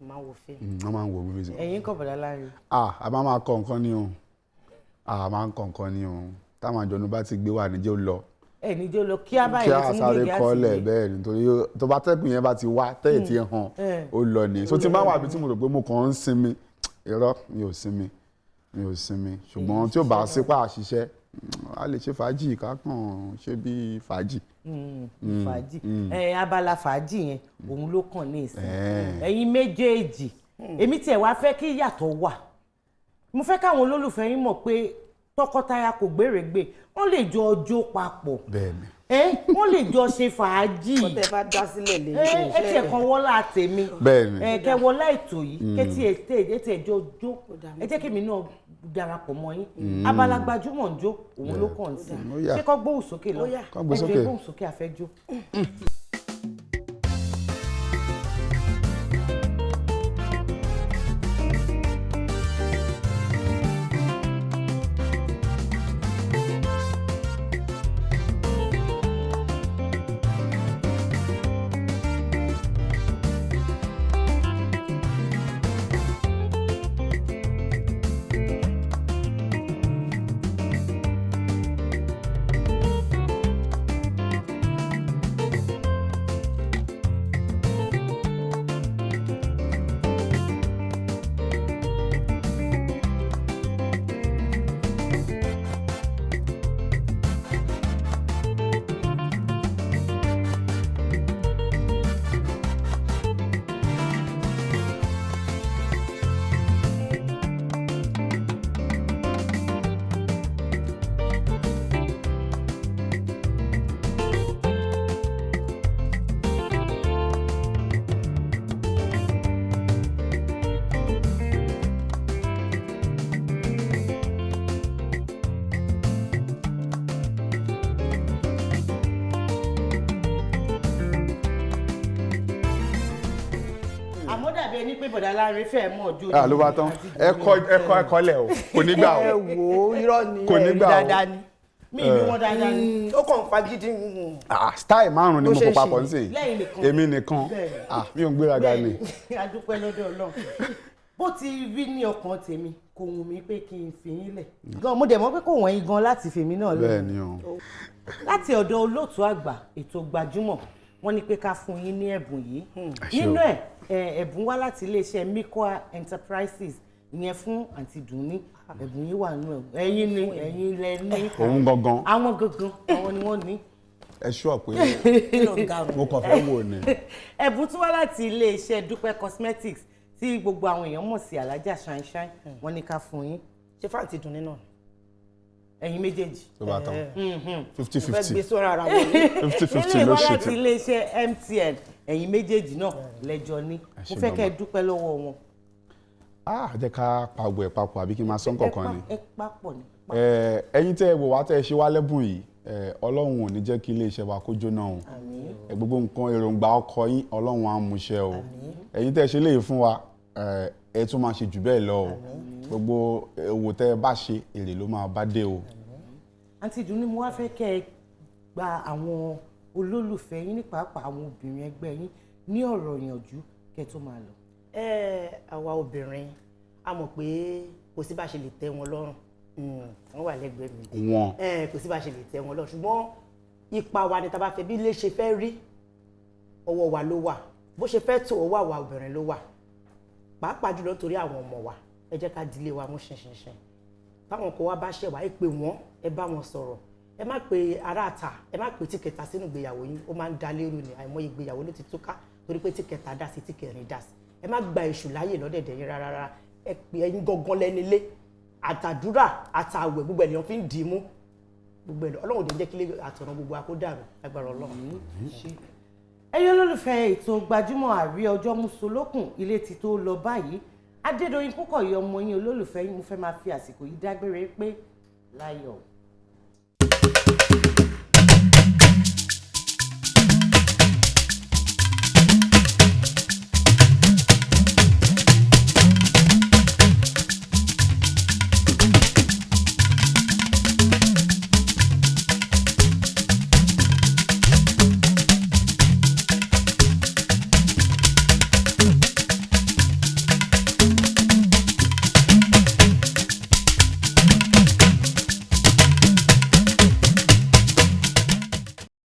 máa ń wo fíìmù. Wọ́n máa ń wo movies. Ẹ̀yin kọ̀, bọ̀dá Láre? Ah, a máa kọ nǹkan ní o, ah, a máa ń kọ nǹkan ní o. Táwọn àjọ̀nú bá ti gbé wà níjẹ́ ó lọ. Ẹ̀ níjó lọ kí á báyìí Kí a ti mú sáré gègé àti kọ́lẹ̀ ìwé. Bẹ́ẹ̀, nítorí tó bá tẹ́kùn yẹn bá ti wá tẹ́yẹ̀ tí hàn, ó lọ ni. So tí n bá wà bí tí mo rò pé mo kàn ń sinmi, irọ́, mi ò sinmi, mi ò sinmi. Ṣùgbọ́n tí ò bá sípà àṣìṣe, a lè ṣe fàájì, ká kàn ṣe bí fàájì. Fàájì. Ẹ abala fàájì yẹn, òun ló kàn ní ìsìn. Eh. Ẹ̀yin méjèèjì, èmi tiẹ̀ wá fẹ́ kí ìyàtọ̀ wà. Mo fẹ́ káwọn olólùfẹ́ yín mọ̀ pé tọkọtaya kò gbèrègbè, wọ́n lè jọ jó papọ̀. Bẹ́ẹ̀ni. Ẹ wọ́n lè jọ ṣe fàájì. Kọ́tẹ́ bá dá sílẹ̀ lè Ẹ ẹ tiẹ̀ kan wọ́lá tèmi. Bẹ́ẹ̀ni. Ẹ kẹ wọlá ètò yìí, kẹtí ẹ tẹ ẹ tiẹ̀ jọ jó. Ẹ jẹ́ kémi náà darapọ̀ mọ́ yín. Abala gbajúmọ̀ ń jó, òun ló kàn sí. Ó yá. Ṣé kọ́ gbóhùn sókè lọ? Ó yá. Kọ́ gbé Ẹ jọ̀ọ́, sókè. gbóhùn sókè, àfẹ́jó. Àmọ́ dàbí ẹni pé bọ̀dá Láre fẹ́ mọ̀ ọjọ́. Ah, ló bá tán. Ẹ kọ́ ẹ kọ́lẹ̀ o, kò ní gbà o. Ẹ wò ó, irọ́ ni. Kò ní Ẹ rí gbà o. dáadáa ni. Mi ìlú wọn dáadáa ni. Ó kàn ń fagídí. Ah, style márùn ni Bó mo ṣe kó ń papọ̀ ṣe. nísìnyí. Lẹ́yìn nìkan. Èmi nìkan. Bẹ́ẹ̀ni. Ah, mi ò ń gbéraga ni. Bẹ́ẹ̀ni, a dúpẹ́ lọ́dọ̀ Ọlọ́run. Bó ti rí ní ọkàn tèmi, kò wù mí pé kí n fi yín lẹ̀ gan. Mo dẹ̀ mọ̀ pé kò wọ́n yín gan láti fèmí náà lẹ̀. Bẹ́ẹ̀ ni o. Láti ọ̀dọ̀ olóòtú àgbà ètò gbajúmọ̀, wọ́n ní pé ká fún yín ní ẹ̀bùn yìí. Ṣé o. Nínú ẹ̀, ẹ̀bùn wá láti iléeṣẹ́ Mikoa Enterprises, ìyẹn fún àǹtí Dùnní. Ẹ̀bùn yìí wà nù ẹ̀, ẹ̀yin ni, ẹ̀yin lẹ ní. Òun gangan. Àwọn gangan, àwọn ni wọ́n ní. Ẹ ṣúọ̀ pé mo kàn fẹ́ wò ni. Ẹ̀bùn tún wá láti iléeṣẹ́ Dúpẹ́ Cosmetics, tí gbogbo àwọn èèyàn mọ̀ sí Alájà Shine, wọ́n ní ká fún yín. Ṣé fáǹtì Dùnní náà? Ẹ̀yin méjèèjì. Tó bá tán. Fifty Mo fẹ́ fifty. gbé sórí ara wọn. 50-50 Ilé ló wá ṣe láti ti. iléeṣẹ́ MTN, ẹ̀yin méjèèjì náà lẹ́jọ́ ní. Ẹ Mo ṣé fẹ́ kẹ́ ẹ gan-an. dúpẹ́ lọ́wọ́ wọn. Ah, jẹ́ ká pa gbogbo ẹ̀ papọ̀ àbí kí n máa sọ nǹkan ni? Ẹ papọ̀ ni. Ẹ̀yin tẹ́ ẹ wò wá, tẹ́ ẹ ṣe wá lẹ́bùn yìí, Ọlọ́run ò ní jẹ́ kí iléeṣẹ́ wa kó jóná o. Gbogbo nǹkan èròǹgbà ọkọ yín, Ọlọ́run á mú ṣẹ o. Ẹ̀yin tẹ́ ẹ ṣe léyìí fún wa, ẹ tún máa ṣe jù bẹ́ẹ̀ lọ o. Gbogbo òwò tẹ́ ẹ bá ṣe, èrè ló máa bá dé o. Àǹtí Dùnní, mo wá fẹ́ kẹ́ ẹ Gba àwọn olólùfẹ́ yín, ní pàápàá àwọn obìnrin ẹgbẹ́ yín, ní ọ̀rọ̀ ìyànjú kẹ́ tó máa lọ. Ẹ àwa obìnrin, a mọ̀ pé kò sí bá ṣe lè tẹ́ wọn lọ́rùn. Wọ́n wà lẹ́gbẹ̀ẹ́ mi. Wọn. Ẹ kò sí bá ṣe lè tẹ́ wọn lọ́rùn, ṣùgbọ́n ipa wa ni tá a bá fẹ́ bí ilé ṣe fẹ́ rí, ọwọ́ wa ló wà. Bó ṣe fẹ́ tó, ọwọ́ àwa obìnrin ló wà, pàápàá jùlọ nítorí àwọn ọmọ wa. Ẹ jẹ́ ká dilé wa mú ṣinṣinṣin. Táwọn ọkọ wa bá ṣẹ̀ wá, ẹ pè wọ́n, ẹ bá wọn sọ̀rọ̀. Ẹ má pe ará àta, ẹ má pe tíkẹta sínú ìgbéyàwó yín. Ó máa ń da lérú ni. Àìmọye ìgbéyàwó ló ti túká torí pé tíkẹta dá sí, tíkẹrin dá sí. Ẹ má gba èṣù láàyè lọ́dẹ̀dẹ̀ yín rárá rárá. Ẹ pè, ẹ̀yin gangan lẹ́ni lé. Àtàdúrà àtàwẹ̀, gbogbo ènìyàn fi ń dì í mú gbogbo ẹ̀ lọ. Ọlọ́run ò ní jẹ́ kí ilé àtọ̀nà gbogbo wa kó dàrú, agbára Ọlọ́run. Ẹ̀yin olólùfẹ́ ètò Gbajúmọ̀, àrí ọjọ́ musolókun, ilé ti tó lọ báyìí. Adédoyin Kúkọ̀yí, ọmọ yín, olólùfẹ́ yín, mo fẹ́ máa fi àsìkò yìí dágbére pé láyọ̀.